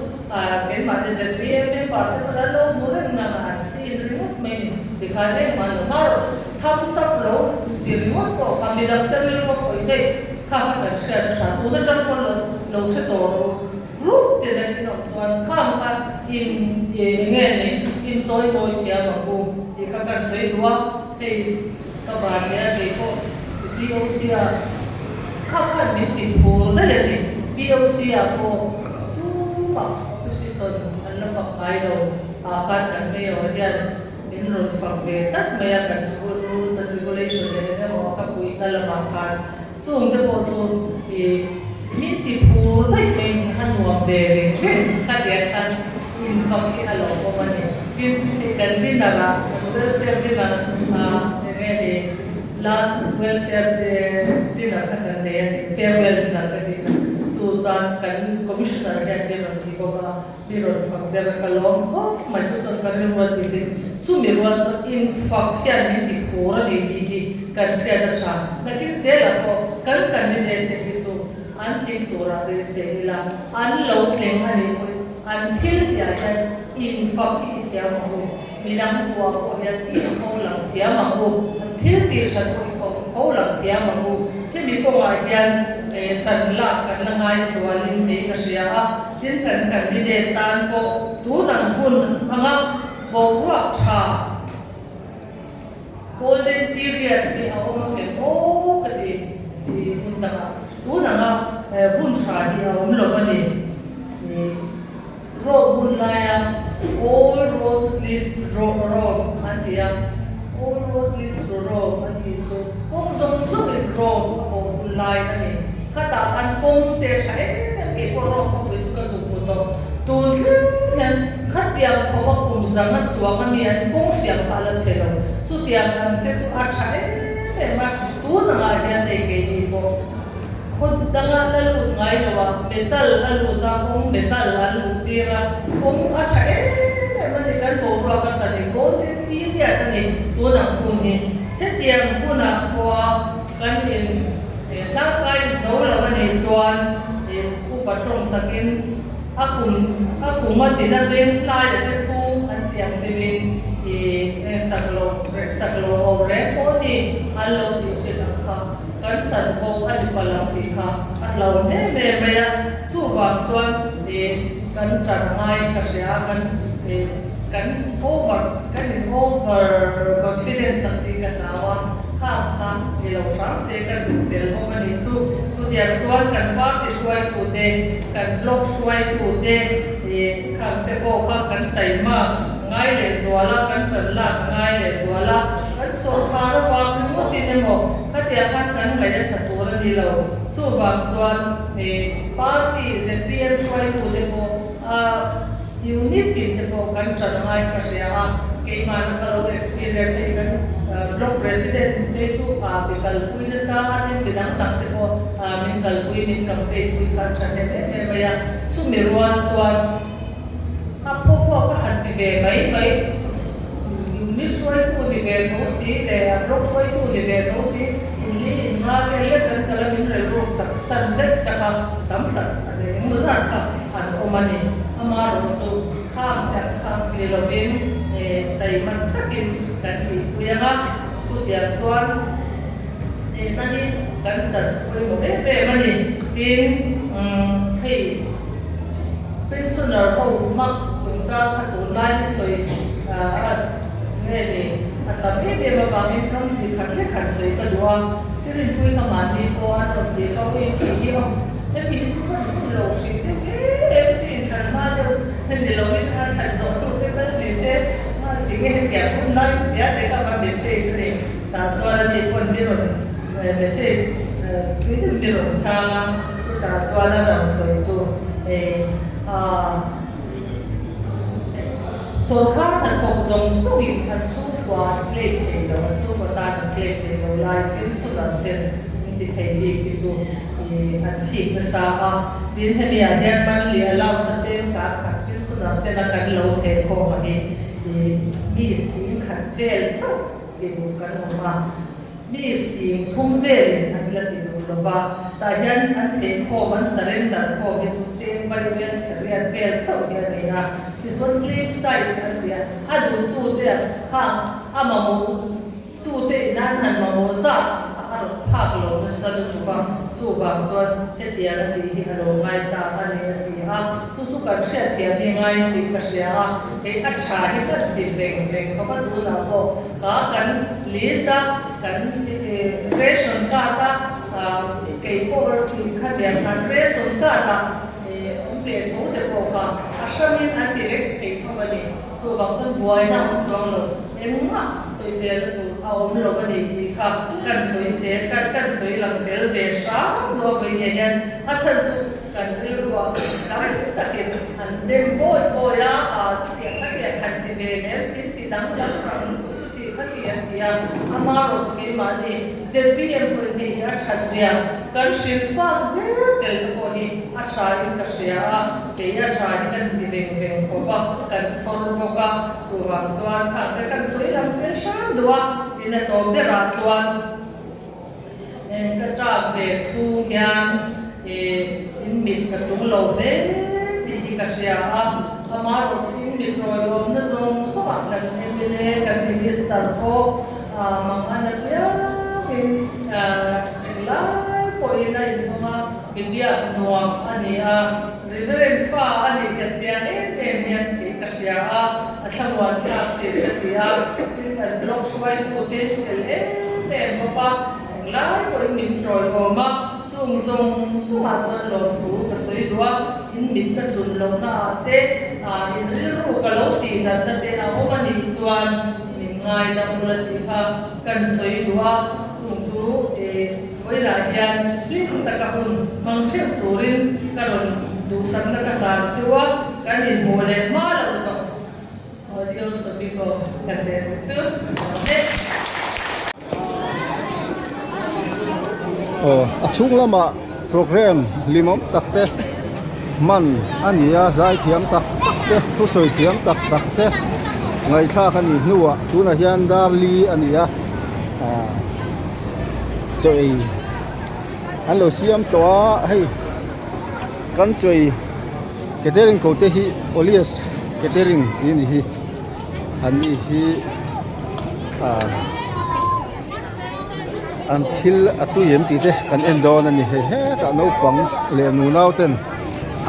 Keimahni zpm member te pawn an lo hmu reng nang a, an seal ringawt mai ni. Tikhan engmah lo hma rawh chu thumbs up lo ti ringawt pawh kha midang te rilru a khawih daih kha kha kan hriat a hran. Tun atang pawn lo lo hre tawh rawh u. Group tin an inawm chuan khang kha in eng nge ni inchawi mawi thiam ang u tih kha kan sawi duh a. Hei ka van leh a kei pawh POC ah kha khan min ti thur daih a ni. POC ah pawh tumah opposition an la fak ngai lo ah khan kan mayor hian min rawn fak ve tlat mai a, kan rules and regulation leh eng emaw a ka puihna lamah khan chung te pawh chu ih min ti phur daih mai in a nuam ve reng reng kha tiang khan infak hi a lo awm a ni. Tin, hei kan dinner ah kan welfare dinner ah eng nge ni last welfare dinner kha kan nei a ni, farewell dinner ka tih na chu chuan kan commissioner hian mi rawn ti bawk a, mi rawn fak der a ka lawm khawp mai chu chuan ka rilru a ti hlim. Chumi rual chuan infak hian min ti phur a ni tih hi kan hriat a tha. Nakin zelah pawh kan candidate te hi chu an tling turah beisei ila an lo tling a nih pawhin an thil tihah hian infak hi i thiam ang u, midang kuah pawh hian i inho lang thiam ang u, an thil tih that pawh i. pholang thiam ang u. Hemi kawngah hian ṭan lak kan la ngai zualin kei ka hria a, tin kan candidate tan pawh tun ang hun anga boruak ṭha golden period hi a awm ang em aw ka ti hun dangah tun anga hun ṭha hi a awm lo a ni. Rome hun laia All roads leads to Rome an ti a, All road leads to Rome an tih chu kawng zawng zawngin Rome a pawh hun lai a ni. Khatah khan kawng te tha em em kei pawh Rome khawpui chu ka zuk hmu tawh. Tun thleng hian khatiang khawpa kum zanga chuang a mi an kawng siam kha a la chhe lo. Chutiang ang te chu a tha em em a, tun angah hian hei keini pawh Khaw danga la lut ngai lo a, metal a lut a, kawng metal an luh tir a, kawng a tha em em a ni, kan boruak a tha ni, golden period a ni tun ang hun hi. Hetiang hunah pawha kan in hlangkai zo lo a nih chuan upa tawng takin a kum a kum a tina beng hlaia te chhung an ti ang deuhin ih chak lo chak lo ho reng pawh hi an lo tih thin ang kha. Kan chanvo a ni palh ang tih kha a hlauhawm em em mai a, chuvang chuan ih kan tan ngai ka hria a, kan ih kan over kan in over confidence ang tih ka hlau a, khang kha ni lo hram se ka duh tel bawk a nih chu. Chutiang chuan kan party hruaitute, kan block hruaitute ih khang te pawh kha kan taima ngai leh zual a, kan tan lak ngai leh zual a, kan sawrkar avang ringawtin emaw khatiang khan kan ngaih a tha tur a ni lo. Chuvang chuan ih party zpm hruaitute pawh a unit tin te pawh kan tan ngai ka hria a, keimahna ka lo experience hei kan block president phei chu a mi kalpui nasa a, tin midang dang te pawh min kalpui min campaign pui kha an tha hnem em em mai a, chumi rual chuan. A pawh ka han ti ve mai mai. Unit hruaitu ni ve tho si leh a block hruaitu ni ve tho si inli in nga vel lek kan kal a min rilruk sak san lek te kha tam tak a ni engmaw zat kha an awm a ni. Amaherawh chu khang te ang kha ni lovin taiman takin kan tihpui ang a, chutiang chuan hnehna hi kan chan pawimawh em em a ni. Tin, hei. Pensioner ho marks chungchang kha tunlai hi sawi a nge ni a tam em em avangin kam tih khat hlek han sawi ka duh a, i rinpui ka mahni pawh an rawn tih ka ui tih hi a hemi hi chu ka duh lo hrih deuh em em si inthlan hma deuh ni lovin a thlan zawh hnu te kal ni se tinge hetiang hun lai tia te kha va message a ni tah chuan ani pawn mi rawn message tui deuh mi rawn chhang a. Chutah chuan a rawn sawi chu aaa sawrkar hnathawk zawng zawngin an chhungkua an claim thei lo, an chhungkua tan an claim thei lo lai pensioner ten an ti thei bik hi chu ih an thik nasa a. Tin hemi ah hian monthly allowance a cheng sang khat pensioner ten a kan lo theh khawm a hi ih mi 10,000 vel chauh ti duh kan awm a. Mi sing thum velin an tla ti duh lo va, tah hian an theikhawm, an surrender khawm hi chu cheng vai vel chhe riat vel chauh hi a ni a. Tichuan claim size an ti a, a duhtute khang a mamawh tute in an han mamawh zat kha a rawn phak lo nasa lutuk a, chuvang chuan hetiang a tih hi a lo ngai ta a ni a ti a. Chu chu kan hriatthiam hi ngai tih ka hria a, hei a tha hi kan ti veng veng khawp a tunah pawh ka kan list a, kan ration card a kei pawh tih khatiang khan ration card ah awm ve tho te pawh kha a hrangin an ti vek thei tho a ni. Chuvang chuan buaina a awm chuang lo, engmah sawiselna tur a awm lo a ni tih kha kan sawisel kan kan sawi lang tel ve hram duh a vawinia hian a chhan chu Kan rilruah tam takin an dem bawi bawi a, aa chutiang khatiang han ti ve lem sin ti danglam rang lutuk chuti khati an ti a, amarawh chu keimahni zpm pawhin hei hi a that zia kan hrilh fak zel tel te pawh hi a tha in ka hria a, kei a tha hi kan ti veng veng khawp a, kan chhawr bawk a, chuvang chuan khang te kan sawi lam tel hram duh a, tin a tawp berah chuan. Ka tap ve chhung hian in mit ka tlung lo hle tih hi ka hria a, amaherawh chu in mit rawihawmna zawng zawngah kan mla, kan minister pawh mang an apiangin. takin englai pawhin a inhawng a, mi biak nuam a ni a, Reverend fa a nih hian chiang em em hian tih ka hria a, a thlamuan thlak thin ka ti a, tin kan block hruaitute fel em em bawk a, englai pawhin min ṭawihawm a. Chung zawng zawngah chuan lawmthu ka sawi duh a, in mit ka tlun lohna ah te, in rilru ka lo tih natna te a awm a nih chuan min ngaidam ula tih kha kan sawi duh a, chung chu vawilah hian hlim taka hun hmang theuh turin ka rawn duhsakna ka hlan chu a, kan inhmuh leh hma loh zawk. Adios amigo ka ti a nih chu. Aw a chhung lamah program hlimawm tak te hman a ni a zai thiam tak tak te thusawi thiam tak tak te ngaihthlak a nih hnuah tunah hian dar li a ni a ah chaw ei an lo siam tawh a hei kan chaw ei catering ko te hi olias catering tih a ni hi. An ni hi ah an thil a tui em tih te kan en dawn a ni hei hetah naupang leh nunau ten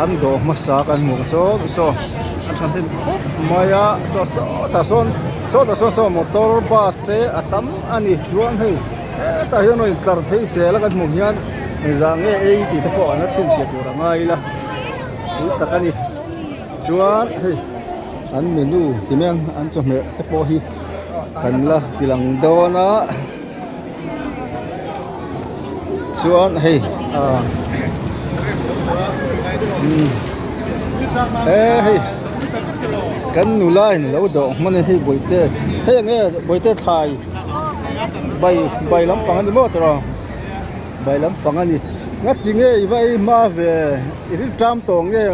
an dawh hmasa kan hmuh sawn saw an tha hnem khawp mai a saw sawtah sawn sawtah sawn saw motor bus te a tam a ni chuan hei hetah hian rawn intlar phei zel a kan hmuh hian engzah nge ei tih te pawh an la chhinchhiah tur a ngai ila tui tak a ni chuan hei. An menu ti mai ang an chawhmeh te pawh hi kan la ti lang dawn a chuan hei ah umm he hei kan nula in lo dawh hman a hei bawihte hei eng nge bawihte thlai bai bai lampang a ni maw tawh bai lampang a ni ngati nge i va ei hma ve i rilṭam tawh nge.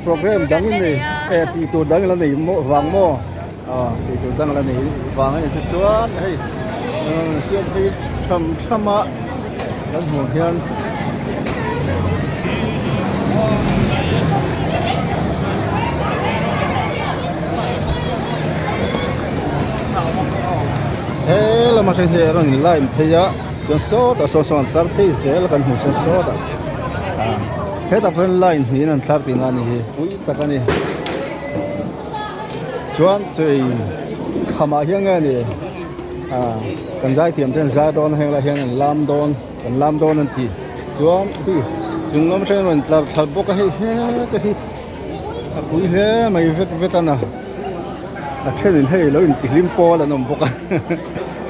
Program dang in nei eh tih tur dang ila nei maw vang maw aw tih tur dang ila nei vang a ni chu chuan hei siam phei tham tham a kan hmuh hian he lama then hi a rawn in line phei a chuan sawtah sawn sawn tlar phei zel a kan hmuh chuan sawtah ah. Hetah pawh hian line hnihin an thlar tihna a ni hi pui tak a ni chuan chei khamah hian nge ni ah kan zaithiam te an zai dawn a heng lai hian an lam dawn an lam dawn an ti chuan khi chung lam atangin rawn tlar thla bawk a hei hete hi a pui hle mai vek vek a na a thenin hei lo intihlim pawl an awm bawk a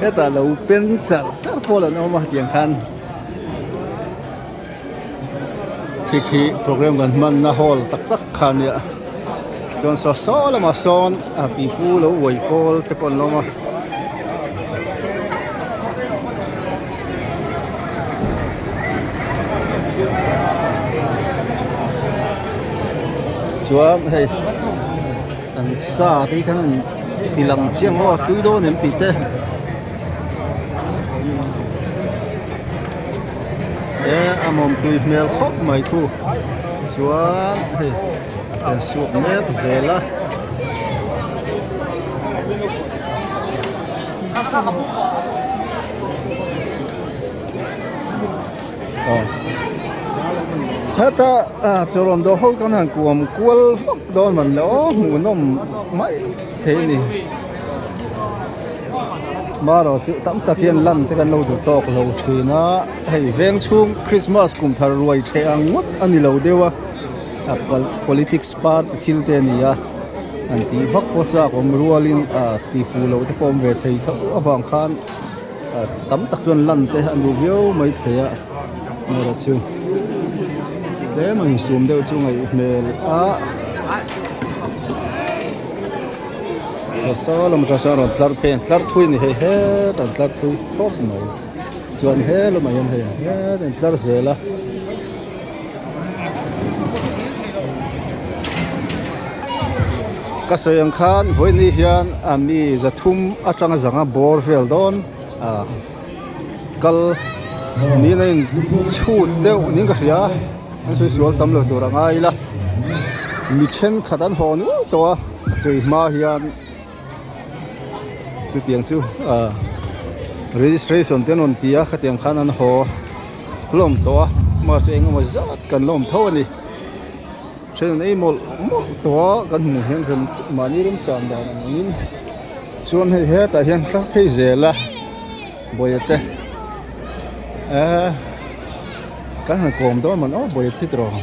hetah lo pen char char pawl an awm a tiang khan. Khi khi program kan hmanna hall tak tak kha a nia chuan saw saw lamah sawn a pipu lo uai pawl te pawh an lo awm a. Chuan hei an sa te hi khan an ti lang chiang maw a tui dawn em tih te. He a mawm tui hmel khawp mai thu chuan hei an suak mek zel a. Heta chawrawn dawh ho kan han kuam kual vak dawn man le aw hmuhnawm mai thei a ni. Marawh chu tam tak hian lan te kan lo duh tawk lo thin a hei veng chhung Christmas kum thar ruai theh ang ngawt a ni lo deuh a a politics party thil te a ni a an tih vak pawh chak awm rualin ah ti fuh loh te pawh awm ve thei tho avang khan tam tak chuan lan te an duh viau mai thei a marawh chu tlem a insum deuh chu ngaih hmel a. Saw lam atang sawn a rawn tlar phei a tlar thui a ni hei hetah an tlar thui khawp mai chuan he lamah hian hei hetah an tlar zel a. Ka sawi ang khan vawiin hian a mi zathum atanga zanga bawr vel dawn ah kal niin a in chhut deuh niin ka hria an sawi sual tam lo tur a ngai ila mi thenkhat an haw nual tawh a chei hma hian chutiang chu ah. Registration te an rawn ti a khatiang khan an haw hlawm tawh a mahse eng emaw zat kan la awm tho a ni then an ei mawlh mawlh tawh a kan hmuh hian rem mahni remchang dan ang angin chuan hei hetah hian tlar phei zel a bawihte te eee kan han kawm dawn mawn aw bawihte thi tawh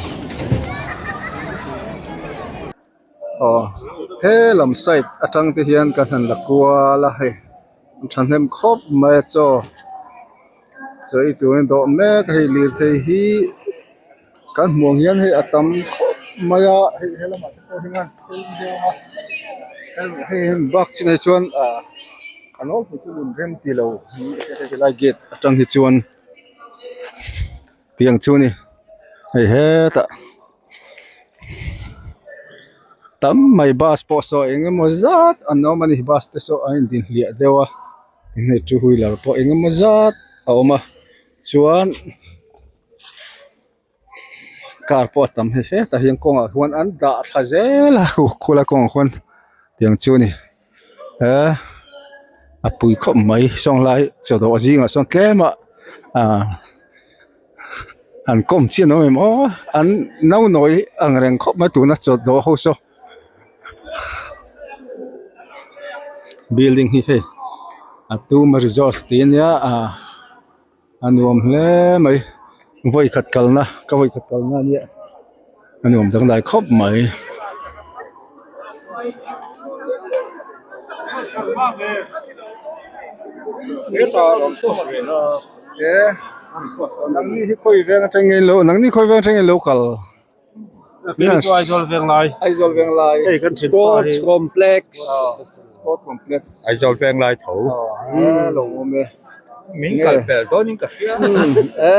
aw he lam side atang te hian kan han la kual a hei thahnem khawp mai a chaw chaw ei turin dawh mek a hei lirthei hi kan hmuh ang hian hei a tam khawp mai a hei helamah te pawh hian hei bak chinah hi chuan ah a nawlpui chu nun rem ti lo helai gate atang hi chuan tiang chu a ni hei hetah tam mai bus pawh saw eng emaw zat an awm a ni bus te saw a indin hliah deuh a hei two wheeler pawh eng emaw zat a awm a chuan car pawh a tam hei hetah hian kawngah hian an dah thla zel a khulai kawngah khuan tiang chu a ni. He a pui khawp mai sawn lai chaw dawh zingah sawn tlem a ah an kawm chian awm em aw an no nawi ang reng khawp mai tuna chaw dawh ho saw building hi hei a tuma resort tih ania ah a nuam hle mai vawi khat kalna ka vawi khat kalna ania a nuam dangdai khawp mai. Aizawl Venglai Aizawl Venglai hei kan thin pa hi Sports Complex Sport Complex Aizawl Venglai tho a lo awm e min kal pel dawn in ka hria e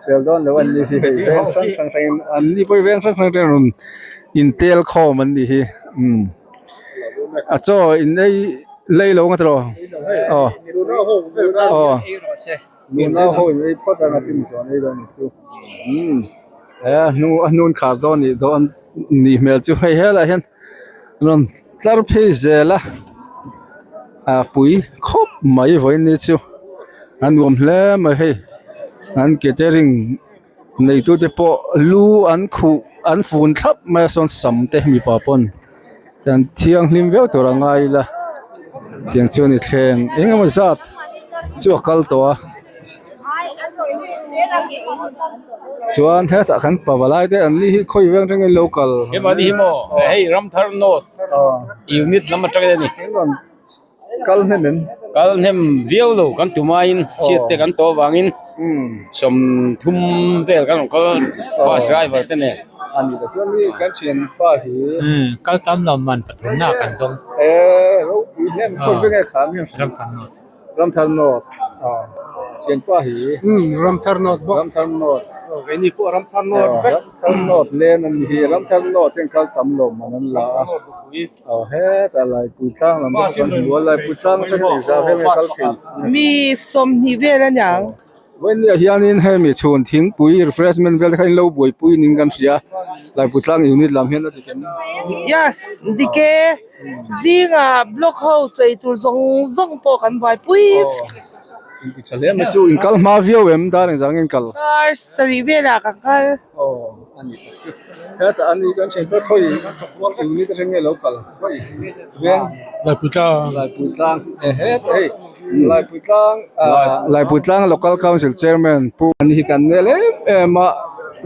pel dawn lo an ni hi hei veng hrang hrang hrang in an ni pawh hi veng hrang hrang te an rawn intel khawm an ni hi umm a chaw in ei lei lo nga tiraw aw aw. Nuna ho in ei phawt ang a chim zawh an ei dawn ni chu umm he a hnu a hnun khar dawn nih dawn nih hmel chu hei helaiah hian rawn tlar phei zel a a pui khawp mai vawiin ni chu a nuam hle mai hei an catering neitute pawh lu an khuh an fun thlap mai a sawn sam te mipa pawn an thianghlim viau tur a ngai ila tiang chuan i thleng eng emaw zat chu a kal tawh a chuan hetah kan pavalai te an ni hi khawi veng atangin lo kal hemahni hi maw hei Ramthar North unit lam atangin a ni. Kal hnem em? Kal hnem viau lo kan tumaiin chhiat te kan tawh avangin 30 vel kan rawn kal bus driver te nen. A ni ta chuan mi kan thian pa hi. Kal tam lo man pathumna kan dawng. E ropui hnem khaw veng e kha mi. Ramthar North. Ramthar North. Thian pa hi. Ramthar North bawk. Ramthar North. Keini pawh Ramthar North vek. Ramthar North len a ni hi. Ramthar North hian kal tam lo man an la a. Aw hetah Laipui tlang lam pawh kan hmu a Laipui tlang atangin engzah vel nge kal thei? Mi 20 vel a niang. Vawinia hianin hemi chhun thingpui refreshment vel te kha in lo buaipui ning kan hria Laipui tlang unit lam hian a dik em? Yes, dik e. Zingah block ho chei tur zawng zawng pawh kan buaipui vek. Inti tha hle mai chu in kal hma viau em dar engzah nge in kal? Dar sarih velah ka kal. Aw a ni tak chu hetah a ni kan thian pawh khawi unit atang nge lo kal khawi veng Laipui tlang Laipui tlang e hetah hei Laipui tlang ah Laipui tlang local council chairman pu ani hi kan nel em em a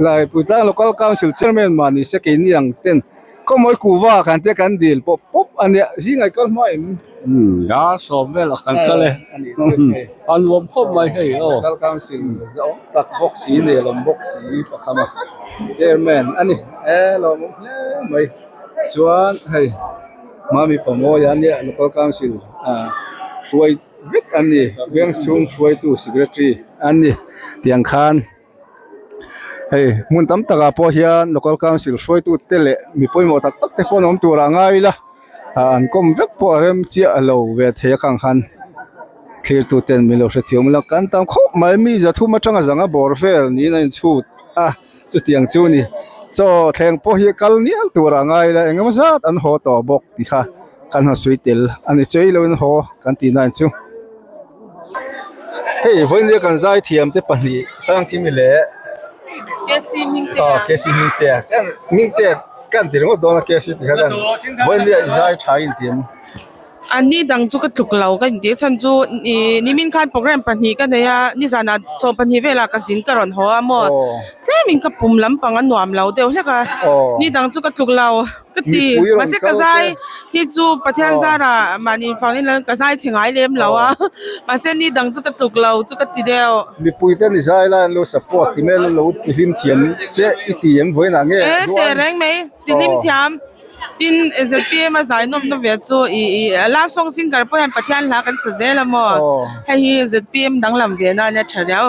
Laipui tlang local council chairman mahni se keini ang ten Khawmawi kuhva kan tia kan dil pawp pawp a nia zingah i kal hma em? Umm a sawm vel a kan kal e a nuam khawp mai hei aw. Local council zawng tak bawk si nelawm bawk si pakham a chairman a ni e lawmawm hle mai chuan hei Mami Pamawia ania local council ah hruai vek a ni veng chhung hruaitu secretary a ni tiang khan. Hei hmun tam takah pawh hian local council hruaitu te leh mi pawimawh tak tak te pawh an awm tur ah ngai ila ah an kawm vek pawh a rem chiah a lo ve thei a khang khan thlir tu ten min lo hrethiam ila kan tam khawp mai mi zathum atanga zanga bawr vel niin a inchhut a chutiang chu a ni chaw thleng pawh hi kal nial tur ah ngai ila engemaw zat an haw tawh bawk tih kha kan han sawi tel a ni chei lo in haw kan tih na in chu. Hei vawinia kan zaithiam te pahnih Sangkimi leh KC Hmingtea KC Hmingtea kan Hmingtea kan ti ringawt dawn a KC tih kha kan vawinia i zai tha in ti em? An ni dang chu ka tluk lo ka inti a chhan chu ih nimin khan program pahnih ka nei a nizanah 12 velah ka zin ka rawn haw a maw tlemin ka pum lampang a nuam lo deuh hlek a ni dang chu ka tluk lo. Ka ti, mahse ka zai hi chu Pathian zarah mahni fangin ka zai chhe ngai lem lo a, mahse ni dang chu ka tluk lo chu ka ti deuh. Mipui te ni zai lai an lo support ti mai lo ti hlim thiam che i ti em vawiinah nge E teh reng mai, ti hlim thiam tin ZPM a zai nawmna ve chu i i love song singer pawh hian Pathian hla kan sa zel a maw, hei hi ZPM danglam ve na ania tha riau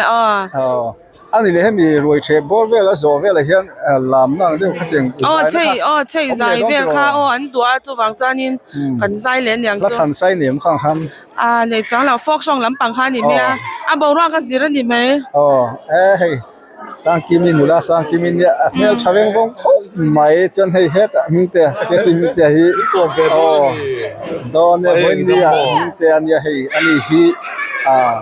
a. A ni leh hemi ruai theh bawr vel a zawh velah hian lamna ang deuh khatiang Aw chei aw chei zai vel kha aw an duh a chuvang chuanin kan zai leh aniang chu. Hla thlan sai nem kha ang ham. A nei chuang lo folk song lampang kha a ni mai a a boruak a zir a ni mai. Aw e hei Sangkimi nula Sangkimi nia a hmel tha veng vawng khawp mai chuan hei hetah Hmingtea Kesi Hmingtea hi aw dawn e vawinia Hmingtea nia hei ani hi ah.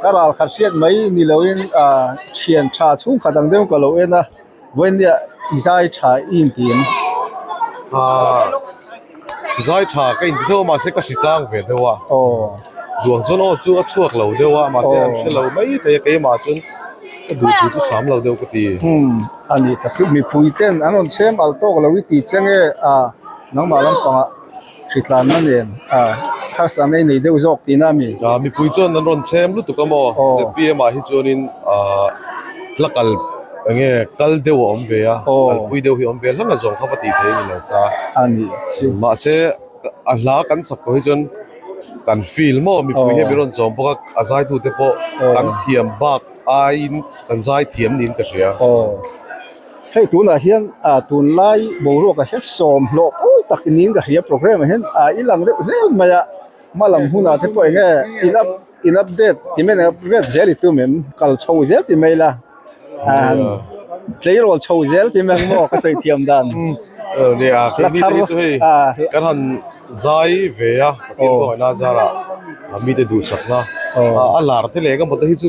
Ka ral khat hriat mai ni loin ah thian tha chhung khat ang deuh ka lo en a vawinia i zai tha i inti em? Ah zai tha ka inti deuh a mahse ka hri tlang ve deuh a aw duang chuan aw chu a chhuak lo deuh a mahse an hre lo mai thei a keimah chuan ka duh thu chu sam lo deuh ka ti. Umm a ni tak chu mipui ten an rawn chhem al tawk lo i ti che nge ah nangmah lampangah. Hritlanna nen harsa nei nei deuh zawk tihna a mi? Mipui chuan an rawn chhem lutuk a maw? ZPM ah hi chuanin hla kal eng nge kal deuh a awm ve a, kalpui deuh hi a awm ve a, hla la zawng kha va tih theih a ni lo ta. Mahse a hla kan sak tawh hi chuan kan feel maw? Mipui hian min rawn chawm bawk a, a zaitute pawh kan thiam bak aiin kan zaithiam niin ka hria. Hei tunah hian ah tunlai boruakah hian sawmhlawh pawl tak niin ka hria program ah hian ah i lang deuh zel mai a hma lam hunah te pawh eng nge in up in update ti mai ang upgrade zel i tum em kal chho zel ti mai la ah tleirawl chho zel ti mai ang maw ka sawi thiam dan Nia keini te hi chu hei kan han zai ve a Pathian kawngaihnaa zarah mite duhsakna a lar te leh engemaw te hi chu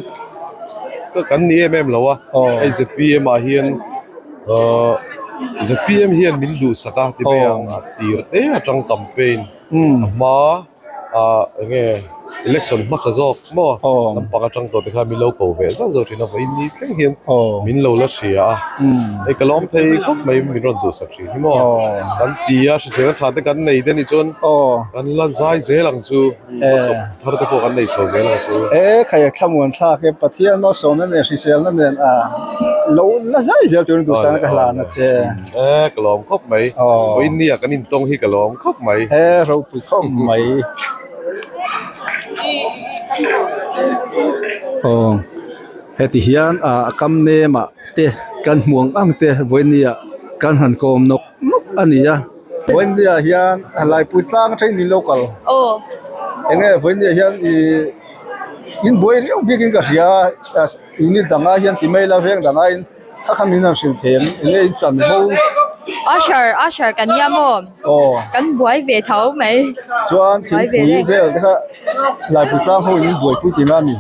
kan ni em em lo a hei zpm ah hian ahh zpm hian min duhsak a ti mai ang a tir te atang campaign a hma ah eng nge election hmasa zawk maw lampang atang tawh te khan min lo ko ve zauh zauh thin a vawiin ni thleng hian min lo la hria a hei ka lawm thei khawp mai min rawn duhsak thin hi maw kan ti a hrisel tha te kan nei te nih chuan kan la zai zel ang chu. Hmasawp thar te pawh kan nei chho zel ang chu. E khai a thlamuan thlak e Pathian malsawmna nen hriselna nen a lo la zai zel turin duhsakna ka hlan a che. E ka lawm khawp mai. Vawiin nia kan intawng hi ka lawm khawp mai. E ropui khawp mai. Aw heti hian a kam nem ah te kan hmu ang ang te vawiin nia kan han kawm nawk nawk a ni a. Vawinia hian Laipui tlang atangin min lo kal. Aw. Enge Vawinia hian i in buai riau bikin ka hria a unit dangah hian ti mai la veng dangah in kha kha min han hrilh thei em enge in chan ho. Usher usher kan nia maw. Aw. Kan buai ve tho mai. Chuan thingpui vel te kha Laipui tlang ho in in buaipui tihna a ni.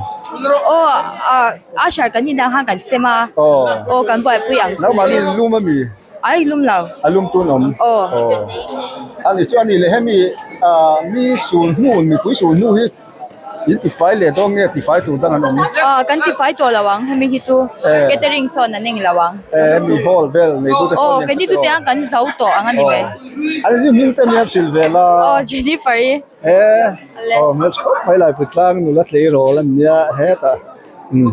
Aw usher kan inah khan kan sem a. Aw. Aw kan buaipui ang chu. Nangmahni in lum a mi? Ai lum lo. A lum tun awm. Aw. A ni chu a ni leh hemi ah mi sul hnu mipui sul hnu hi in tifai leh dawn nge tifai tur dang an awm? Aw kan tifai tawh lo ang hemi hi chu catering sawn an eng lo ang. Eh hemi hall vel nei tu te pawh Aw keini chu tiang kan zo tawh ang a ni mai. An zim hming te nia hrilh ve la. Aw Jennifer i. Eh aw hmel tha khawp mai Laipui tlang nula tleirawl an nia hetah umm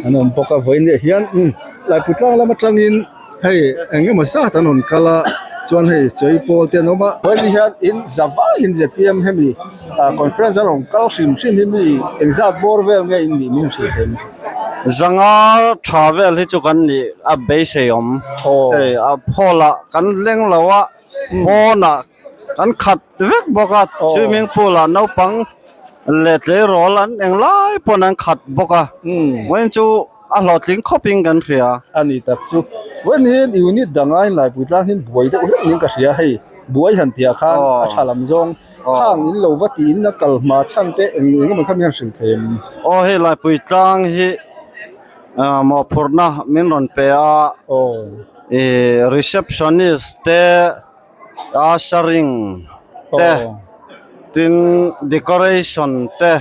an awm bawk a vawiin ah hian umm Laipui tlang lam atangin. Hei eng emaw zat an rawn kal a chuan hei chawi pawl te an awm a vawiin hian in za vaiin zpm hemi ah conference an rawn kal hrim hrim hi mi engzat bawr vel nge in nih min hrilh thei maw? Zanga tha vel hi chu kan nih a beisei awm hei a hall ah kan leng lo a pawnah kan khat vek bawk a swimming pool ah naupang leh tleirawl an englai pawn an khat bawk a vawiin chu. A hlawhtling khawpin kan hria. A ni tak chu. Vawiin hi unit danga in Laipui tlang hian buai deuh hlek niin ka hria. Hei buai han tihah khan a tha lam zawng. Khang in lo va tiin a kal hma chhan te eng eng emaw kha mi han hrilh thei em? Aw hei Laipui tlang hi mawhphurhna min rawn pe a, ih receptionist te ushering te tin decoration te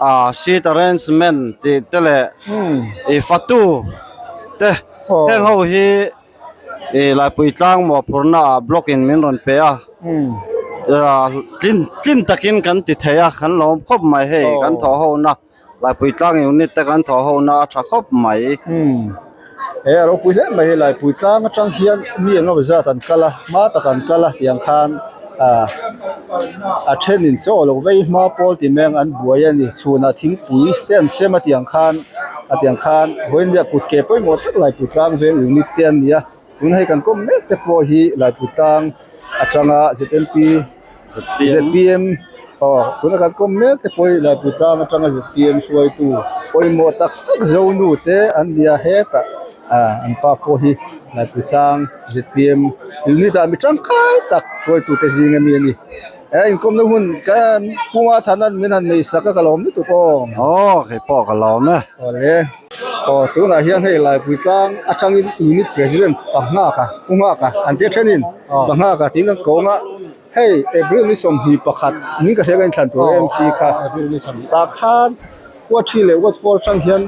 ah seat arrangement tih te leh ih fatu te heng ho hi. Ih Laipui tlang mawhphurhna ah block in min rawn pe a tlin tlin takin kan ti thei a kan lawm khawp mai hei kan thawh ho na Laipui tlang unit te kan thawh ho na a tha khawp mai. He a ropui hle mai hei Laipui tlang atang hian mi eng emaw zat an kal a hma tak an kal a tiang khan ah a thenin chaw lo vei hma pawl ti meng an buai a ni chhunah thingpui te an sem a tiang khan a tiang khan vawiin kut ke pawimawh tak Laipui tlang veng unit te an ni a tuna hei kan kawm mek te pawh hi Laipui tlang atanga Z_M_P Z_P_M aw tuna kan kawm mek te pawh hi Laipui tlang atanga Z_P_M hruaitu pawimawh tak tak zonu te an ni a hetah ah an pa pawh hi Laipui tlang Z_P_M unit ah mi tangkai tak hruaitu te zing ami a ni he inkawmna hun ka Puma Thanan min han nei sak a ka lawm lutuk aw. Aw kei pawh ka lawm e. Awle aw tunah hian hei Laipui tlang atangin unit president Panghaka Pu Nghaka an tia thenin Panghaka tiin kan kawng a hei April ni 21 ning ka hria ka inthlan tur MC kha tah khan Ward 3 leh Ward 4 atang hian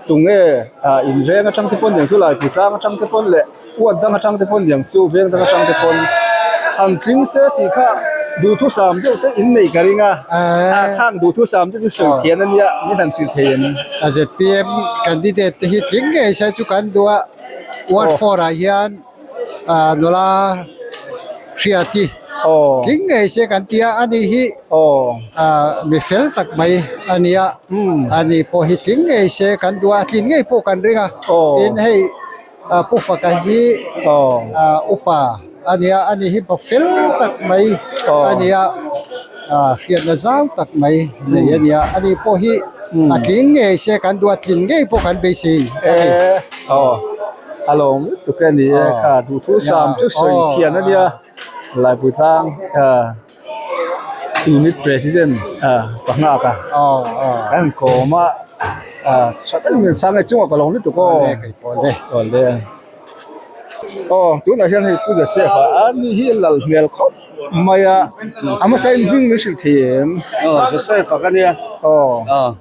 tunge ah in veng atang te pawn niang chu Laipui tlang atang te pawn leh Ward dang atang te pawn niang chu veng dang atang te pawn han tling se tih kha duhthusam deuh te in nei ka ring a ah khang duhthusam te chu sawi thian ania min han hrilh thei em? A zpm candidate te hi tling ngei se chu kan duh a Ward 4 ah hian ah nula Hriati tling ngei se kan ti a ani hi ah mi fel tak mai a ni a ani pawh hi tling ngei se kan duh a a tlin ngei pawh kan ring a tin hei Pu Faka hi upa a nia ani hi pa fel tak mai a nia hriatna zau tak mai nei a nia ani pawh hi a tling ngei se kan duh a tlin ngei pawh kan beisei a ni. Aw a lawm lutuk e ni e kha duhthusam chu sawi thian a nia Laipui tlang Unit President Panghak a kan kawm a tha takin min chhang e chungah ka lo lutuk aw awle aw tunah hian hei Pu Joseph a ani hi lal hmel khawp mai a a hmasa in hming min hrilh thei em aw Joseph a ka nia aw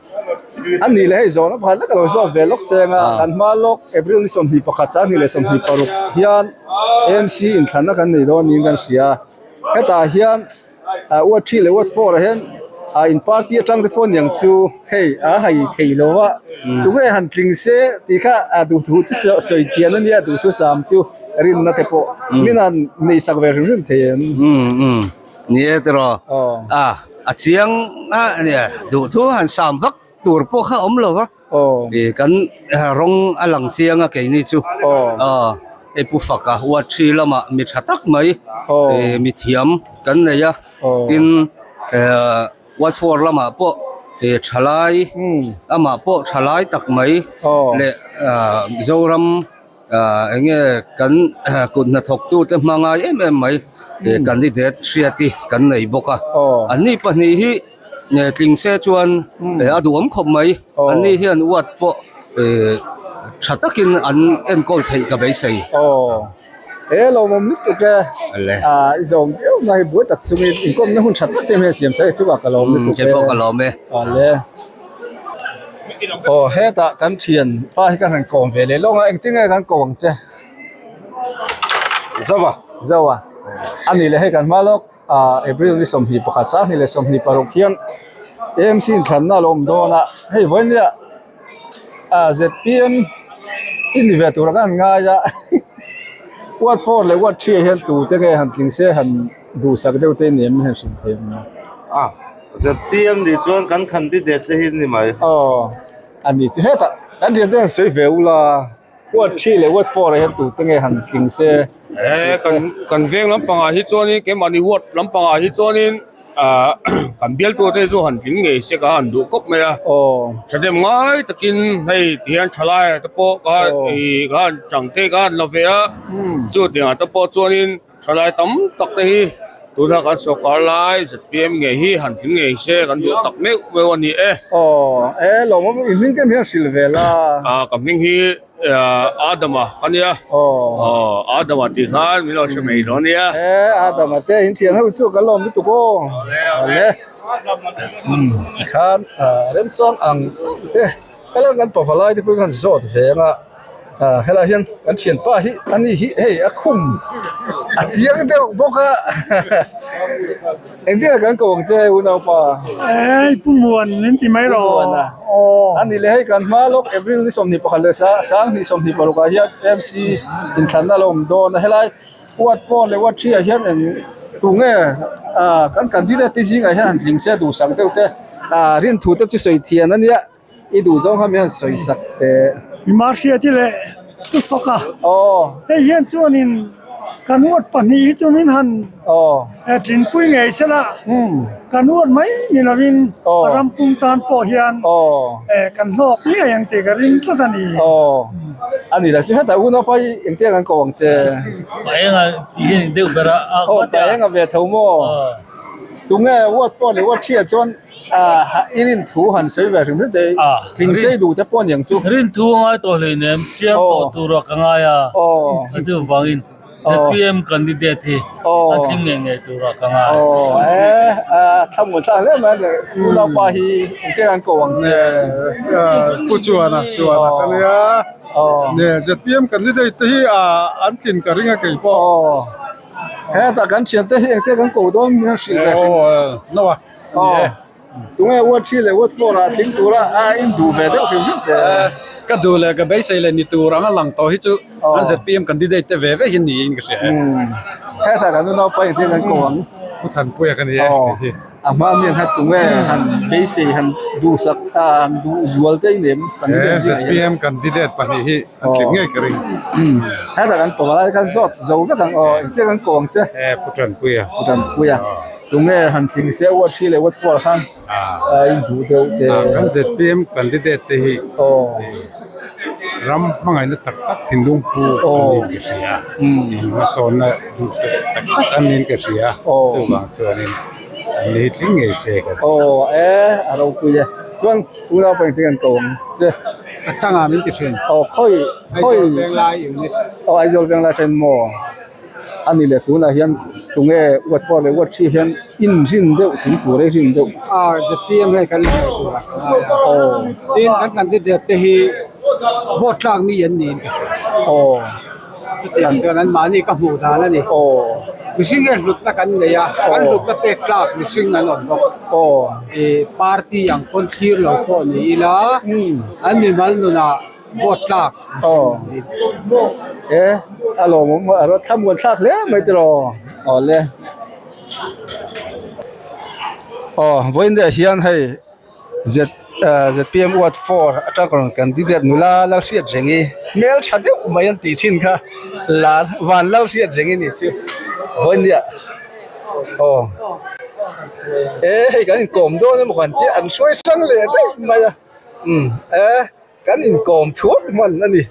ani leh hei zawhna pakhat lek a lo zawt ve lawk cheng a kan hma lawk April ni 21 sanghnih leh 26 hian A_M_C inthlanna kan nei dawn niin kan hria. Hetah hian ah ward 3 leh ward 4 ah hian ah in party atang te pawh niang chu hei a hai thei lo a tunge han tling se tih kha a duhthu chu sawi thian a nia duhthusam chu rinna te pawh min han nei sak ve hrim hrim thei em. Um um ni e tiraw a a chiang a nia duhthu han sam vak tur pawh kha awm lo va. Ih kan rawng a lang chiang a keini chu aw hei pu faka ward 3 lamah mi tha tak mai ih mi thiam kan nei a tin eh ward 4 lamah pawh ih thalai amah pawh thalai tak mai leh ah Mizoram ah eng nge kan kut hnathawk tute hma ngai em em mai ih candidate hriati kan nei bawk a anni pahnih hi. Tling se chuan a duhawm khawp mai. Anni hian ward pawh tha takin an enkawl theih ka beisei. Aw he lawmawm lutuk e. I zawm viau na hi buai tak chungin inkawmna hun tha tak te hmel siam sai chungah ka lawm lutuk e. Kei pawh ka lawm e. Awle. Aw hetah kan thian pa hi kan han kawm ve leh lawng a engtin nge kan ko ang che? Zoa. Zoa. Ani leh hei kan hma lawk. Ah April ni 21 sanghnih leh 26 hian AMC inthlanna a lo awm dawn a hei vawinia ah zpm i ni ve tur ang an ngai a ward 4 leh ward 3 ah hian tute nge han tling se han duhsak deuh te ni em han hrilh thei ang ah zpm nih chuan kan candidate te hi ni mai aw a ni chi hetah kan thiante hian sawi ve ula. Ward 3 leh ward 4 ah hian tute nge han tling se. He kan kan veng lampangah hi chuanin keimahni ward lampangah hi chuanin ah kan bialtu te chu han tling ngei se ka han duh khawp mai a. Thahnem ngai takin hei tihian thalai te pawh ka ih ka han chang te ka han la ve a chutiangah te pawh chuanin thalai tam tak te hi. Tuna kan sawrkar lai zpm ngei hi han tling ngei se kan duh tak meuh meuh a ni e. Aw e lawmawm i hming te hian hrilh ve la. Ah ka hming hi Adama ka nia. Aw Adama tih khan min lo hre mai dawn nia. E Adama te in thian ho chu ka lawm lutuk aw. Awle. Tikhan remchang ang te helai kan pavalai te pawh khan zawt ve anga. Ah helai hian kan thianpa hi ani hi hei a khum a chiang deuh bawk a engtin nge kan ko ang che unaupa Ei Pu Muan min ti mai rawh Pu Muana aw ani leh hei kan hma lawk April ni 21 leh sang 26 ah hian MC inthlanna a lo awm dawn a helai ward 4 leh ward 3 ah hian eng tunge ah kan candidate te zingah hian han tling se duhsak deuh te ah rinthu te chu sawi thian ania. I duh zawng kha min han sawi sak teh. I ma hriat i leh tu fak a. Aw. Hei hian chuanin kan ward pahnih hi chu min han tlinpui ngei se la. Kan ward mai ni lovin a ram pum tan pawh hian kan hlawk ngei ang tih ka ring tlat a ni. Aw. A ni lo chu hetah unaupa hi engtiang an ko ang che? Paenga tih hian deuh ber a. Aw paenga ve tho maw? Tunge ward pawh leh ward hriat chuan I rin thu han sawi ve hrim hrim te tling sei duh te pawh aniang chu. Rin thu a ngai tawh hleinem chiang tawh tura ka ngai a a chu vangin zpm candidate hi an tling ngei ngei tura ka ngai. Thlamuan thlak hle mai a unaupa hi engtin an ko ang che. Pu Chuana Chuana ka nia zpm candidate te hi an tlin ka ring a kei pawh. Hetah kan thiante hi engtin kan ko dawn min han hrilh ve hrim. No a. Aw tunge ward 3 leh ward 4 ah tling tura a in duh ve deuh hrim hrim te. Ka duh leh ka beisei leh ni tur anga lang tawh hi chu an zpm candidate te ve ve hi niin ka hria e. Hetah kan unaupa engtin kan ko ang. Pu Thanpuia ka ni e kei hi. A hma mi an hat tunge han beisei han duhsak a han duh zual te i nem candidate zingah hian. Zpm candidate pahnih hi an tling ngei ka ring. Hetah kan ko lai kan zawt zo vek ang aw engtin kan ko ang che. Pu Tanpuia. Pu Tanpuia. Tunge han tling se ward 3 leh ward 4 khan a in duh deuh te. Kan zpm candidate te hi ram hmangaihna tak tak thinlung pu an niin ka hria. Inhmasawnna duh tak tak an niin ka hria. Chuvang chuanin an ni hi tling ngei se ka ti. Aw e a ropui e. Chuan unau pawh engtin an ko ang che? A changah min ti thin. Aw khawi khawi. Aizawl Venglai unit. Aw Aizawl Venglai then maw? A ni leh tunah hian tunge ward 4 leh ward 3 hian inrin deuh thing tur a rin deuh. A zpm hei kan inhmeh tur a ka ngai a. Aw. Tin kan candidate te hi vote tlak mi an niin ka hria. Aw. Chutiang chuan an mahni ka hmuh dan a ni. Aw. Mihring hian hlutna kan nei a, kan hlutna pek tlak mihring an awm bawk. Aw. Ih party ang pawn thlir lo pawh ni ila an mimal nunah vote tlak Aw. E a lawmawm a rawt thlamuan thlak hle mai tiraw. Aw le. Aw vawiin deuh hian hei Z zpm ward 4 atang rawn candidate nula Lalhriatrengi hmel tha deuh mai an tih thin kha lar van Lalhriatrengi ni chu vawiin nia aw e hei kan inkawm dawn emaw kan tia an hruai hrang leh daih mai a umm e. Kan inkawm thuak hman a ni.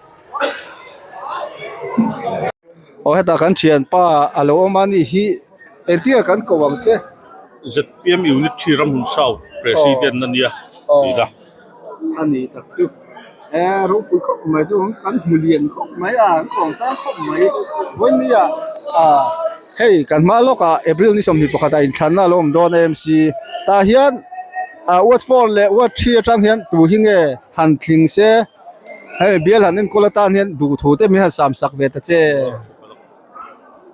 Aw hetah kan thianpa a lo awm a ni hi engtin nge kan ko ang che? Zpm Unit 3 Ramhun South President a nia tih la. A ni tak chu. E ropui khawp mai chu kan hmu lian khawp mai a, kan kawm sang khawp mai. Vawinia ah hei kan hma lawkah April ni 21 ah inthlanna a lo awm dawn a MC tah hian Ah ward 4 leh ward 3 atang hian tu hi nge han tling se hei bial han enkawl atan hian duh thu te min han sam sak ve ta che.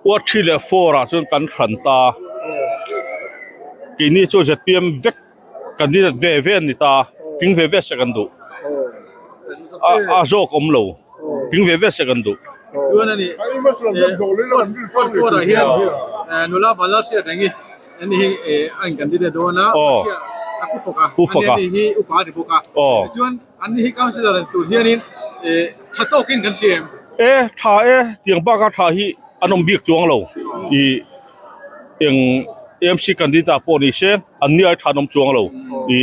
Ward 3 leh 4 ah chuan kan hran ta keini chu zpm vek candidate ve ve an ni ta tling ve ve se kan duh a zawk awm lo tling ve ve se kan duh. Chuan a ni ward 4 ah hian nula Vanlalhriat reng hi. Ani hi a in candidate dawn a, a pu fawk a, ani hi upa a ni bawk a, tichuan ani hi councillor an tur hianin tha tawkin kan hria em? E tha e, tiang baka tha hi an awm bik chuang lo, i eng AMC candidate ah pawh ni se an ni ai tha an awm chuang lo, i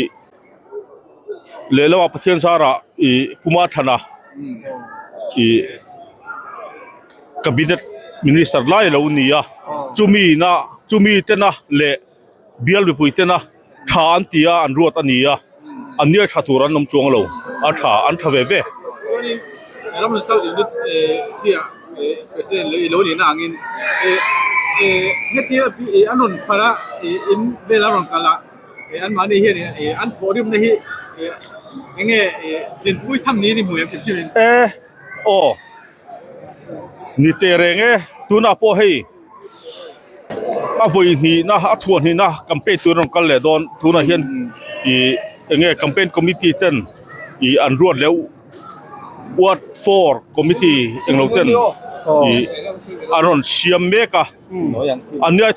lehlamah Pathian zarah i Puma Thana i cabinet minister lai a lo ni a, chumi ina. Chumi tena leh bial mipui tena tha an ti a, an ruat a ni a, an nia tha tur an awm chuang lo, a tha an tha ve ve. Chuanin Ramhlun South Unit khi ah President i lo nihna angin hetia an rawn phar a, in vel an rawn kal a, anmahni hian an thawhrimna hi enge tlinpui tham niin i hmu em hrim hrimin? E aw. Ni teh reng e, tunah pawh hei a vawi hnihna a thuah hnihna campaign tur a rawn kal leh dawn tunah hian ih eng nge campaign committee ten ih an ruat leh ward four committee englo ten ih an rawn siam mek a an nia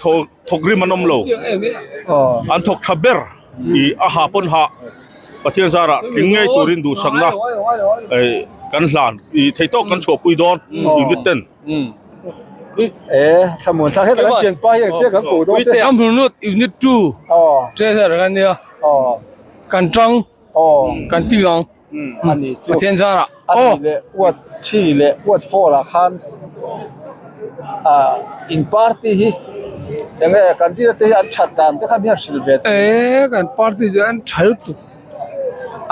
thawk rim an awm lo an thawk tha ber ih a ha pawn hah. Pathian zarah tling ngei turin duhsakna kan hlan i thei tawk kan chhuahpui dawn unit ten. E thlamuan thlak heta kan thianpa hi engtia kan koh dawn che. Kan hmu unit 2 treasurer kan nia kan tang kan ti ang Pathian zarah. Ani leh ward 3 leh ward 4 ah khan in party hi enge candidate te hi an that dan te kha mi han hrilh ve thei. E kan party chu an tha lutuk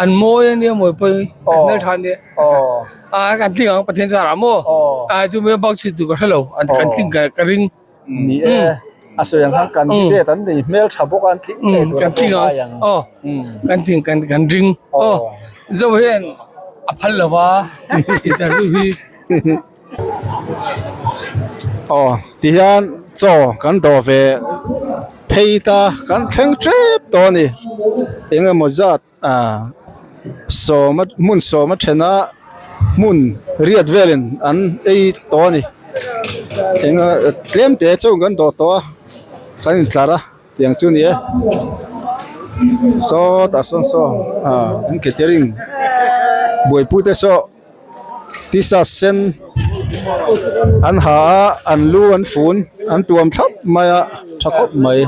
an mawi ania mawi pawh hi an hmeltha ania a kan tling ang Pathian zarah maw a chu mi bak chhit tur ka hrelo an kan tling ka ring. Ni e a sawi ang khan candidate an nei hmel tha bawk a an tling ngei tur kan tling ang aw kan tling kan kan ring aw zo hian a phal lo va interview hi. Aw tihian chaw kan dawh ve phei ta kan thleng tep tawh a ni eng emaw zat ah sawma hmun sawma thena hmun riat velin an ei tawh a ni eng tlem te chauh kan dawh tawh a kan intlar a tiang chu a ni e sawtah sawn saw ah an catering buaipui te saw. T-shirt sen an ha a an lu an fun an tuam thlap mai a tha khawp mai.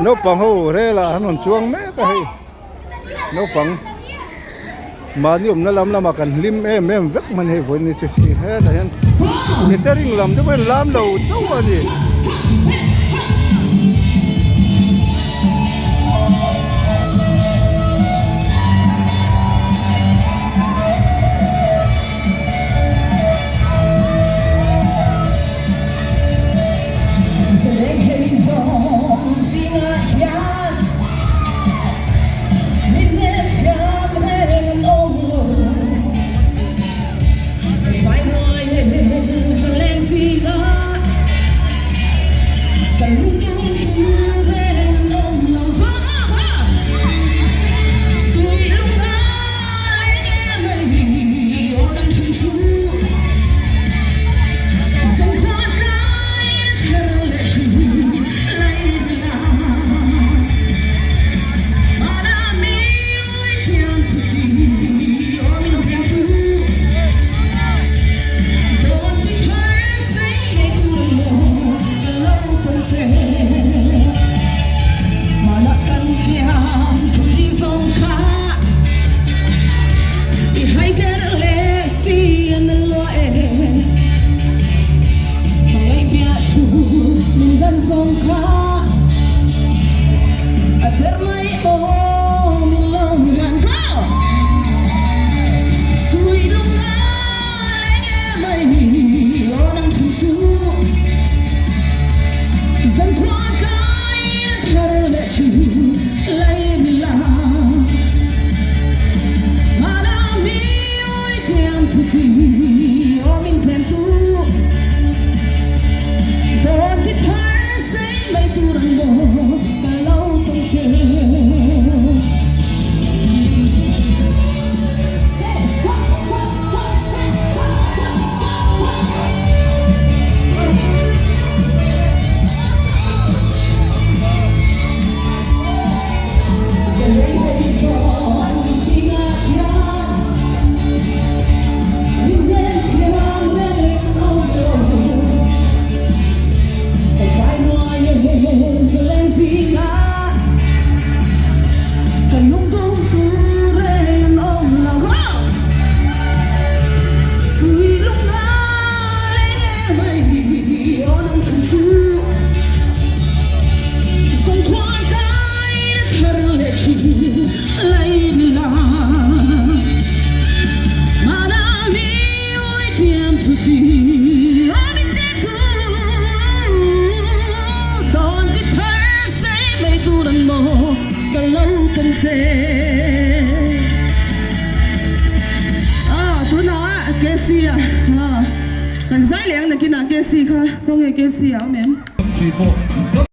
Naupang ho rel ah an rawn chuang mek a hei naupang mahni awmna lam lamah kan hlim em em vek mai a ni hei vawiin ni chu hetah hian catering lam te pawhin lam lo chauh a ni. pawm che. Aw tunah KC a kan zai leh ang nakinah KC kha khawnge KC a awm em?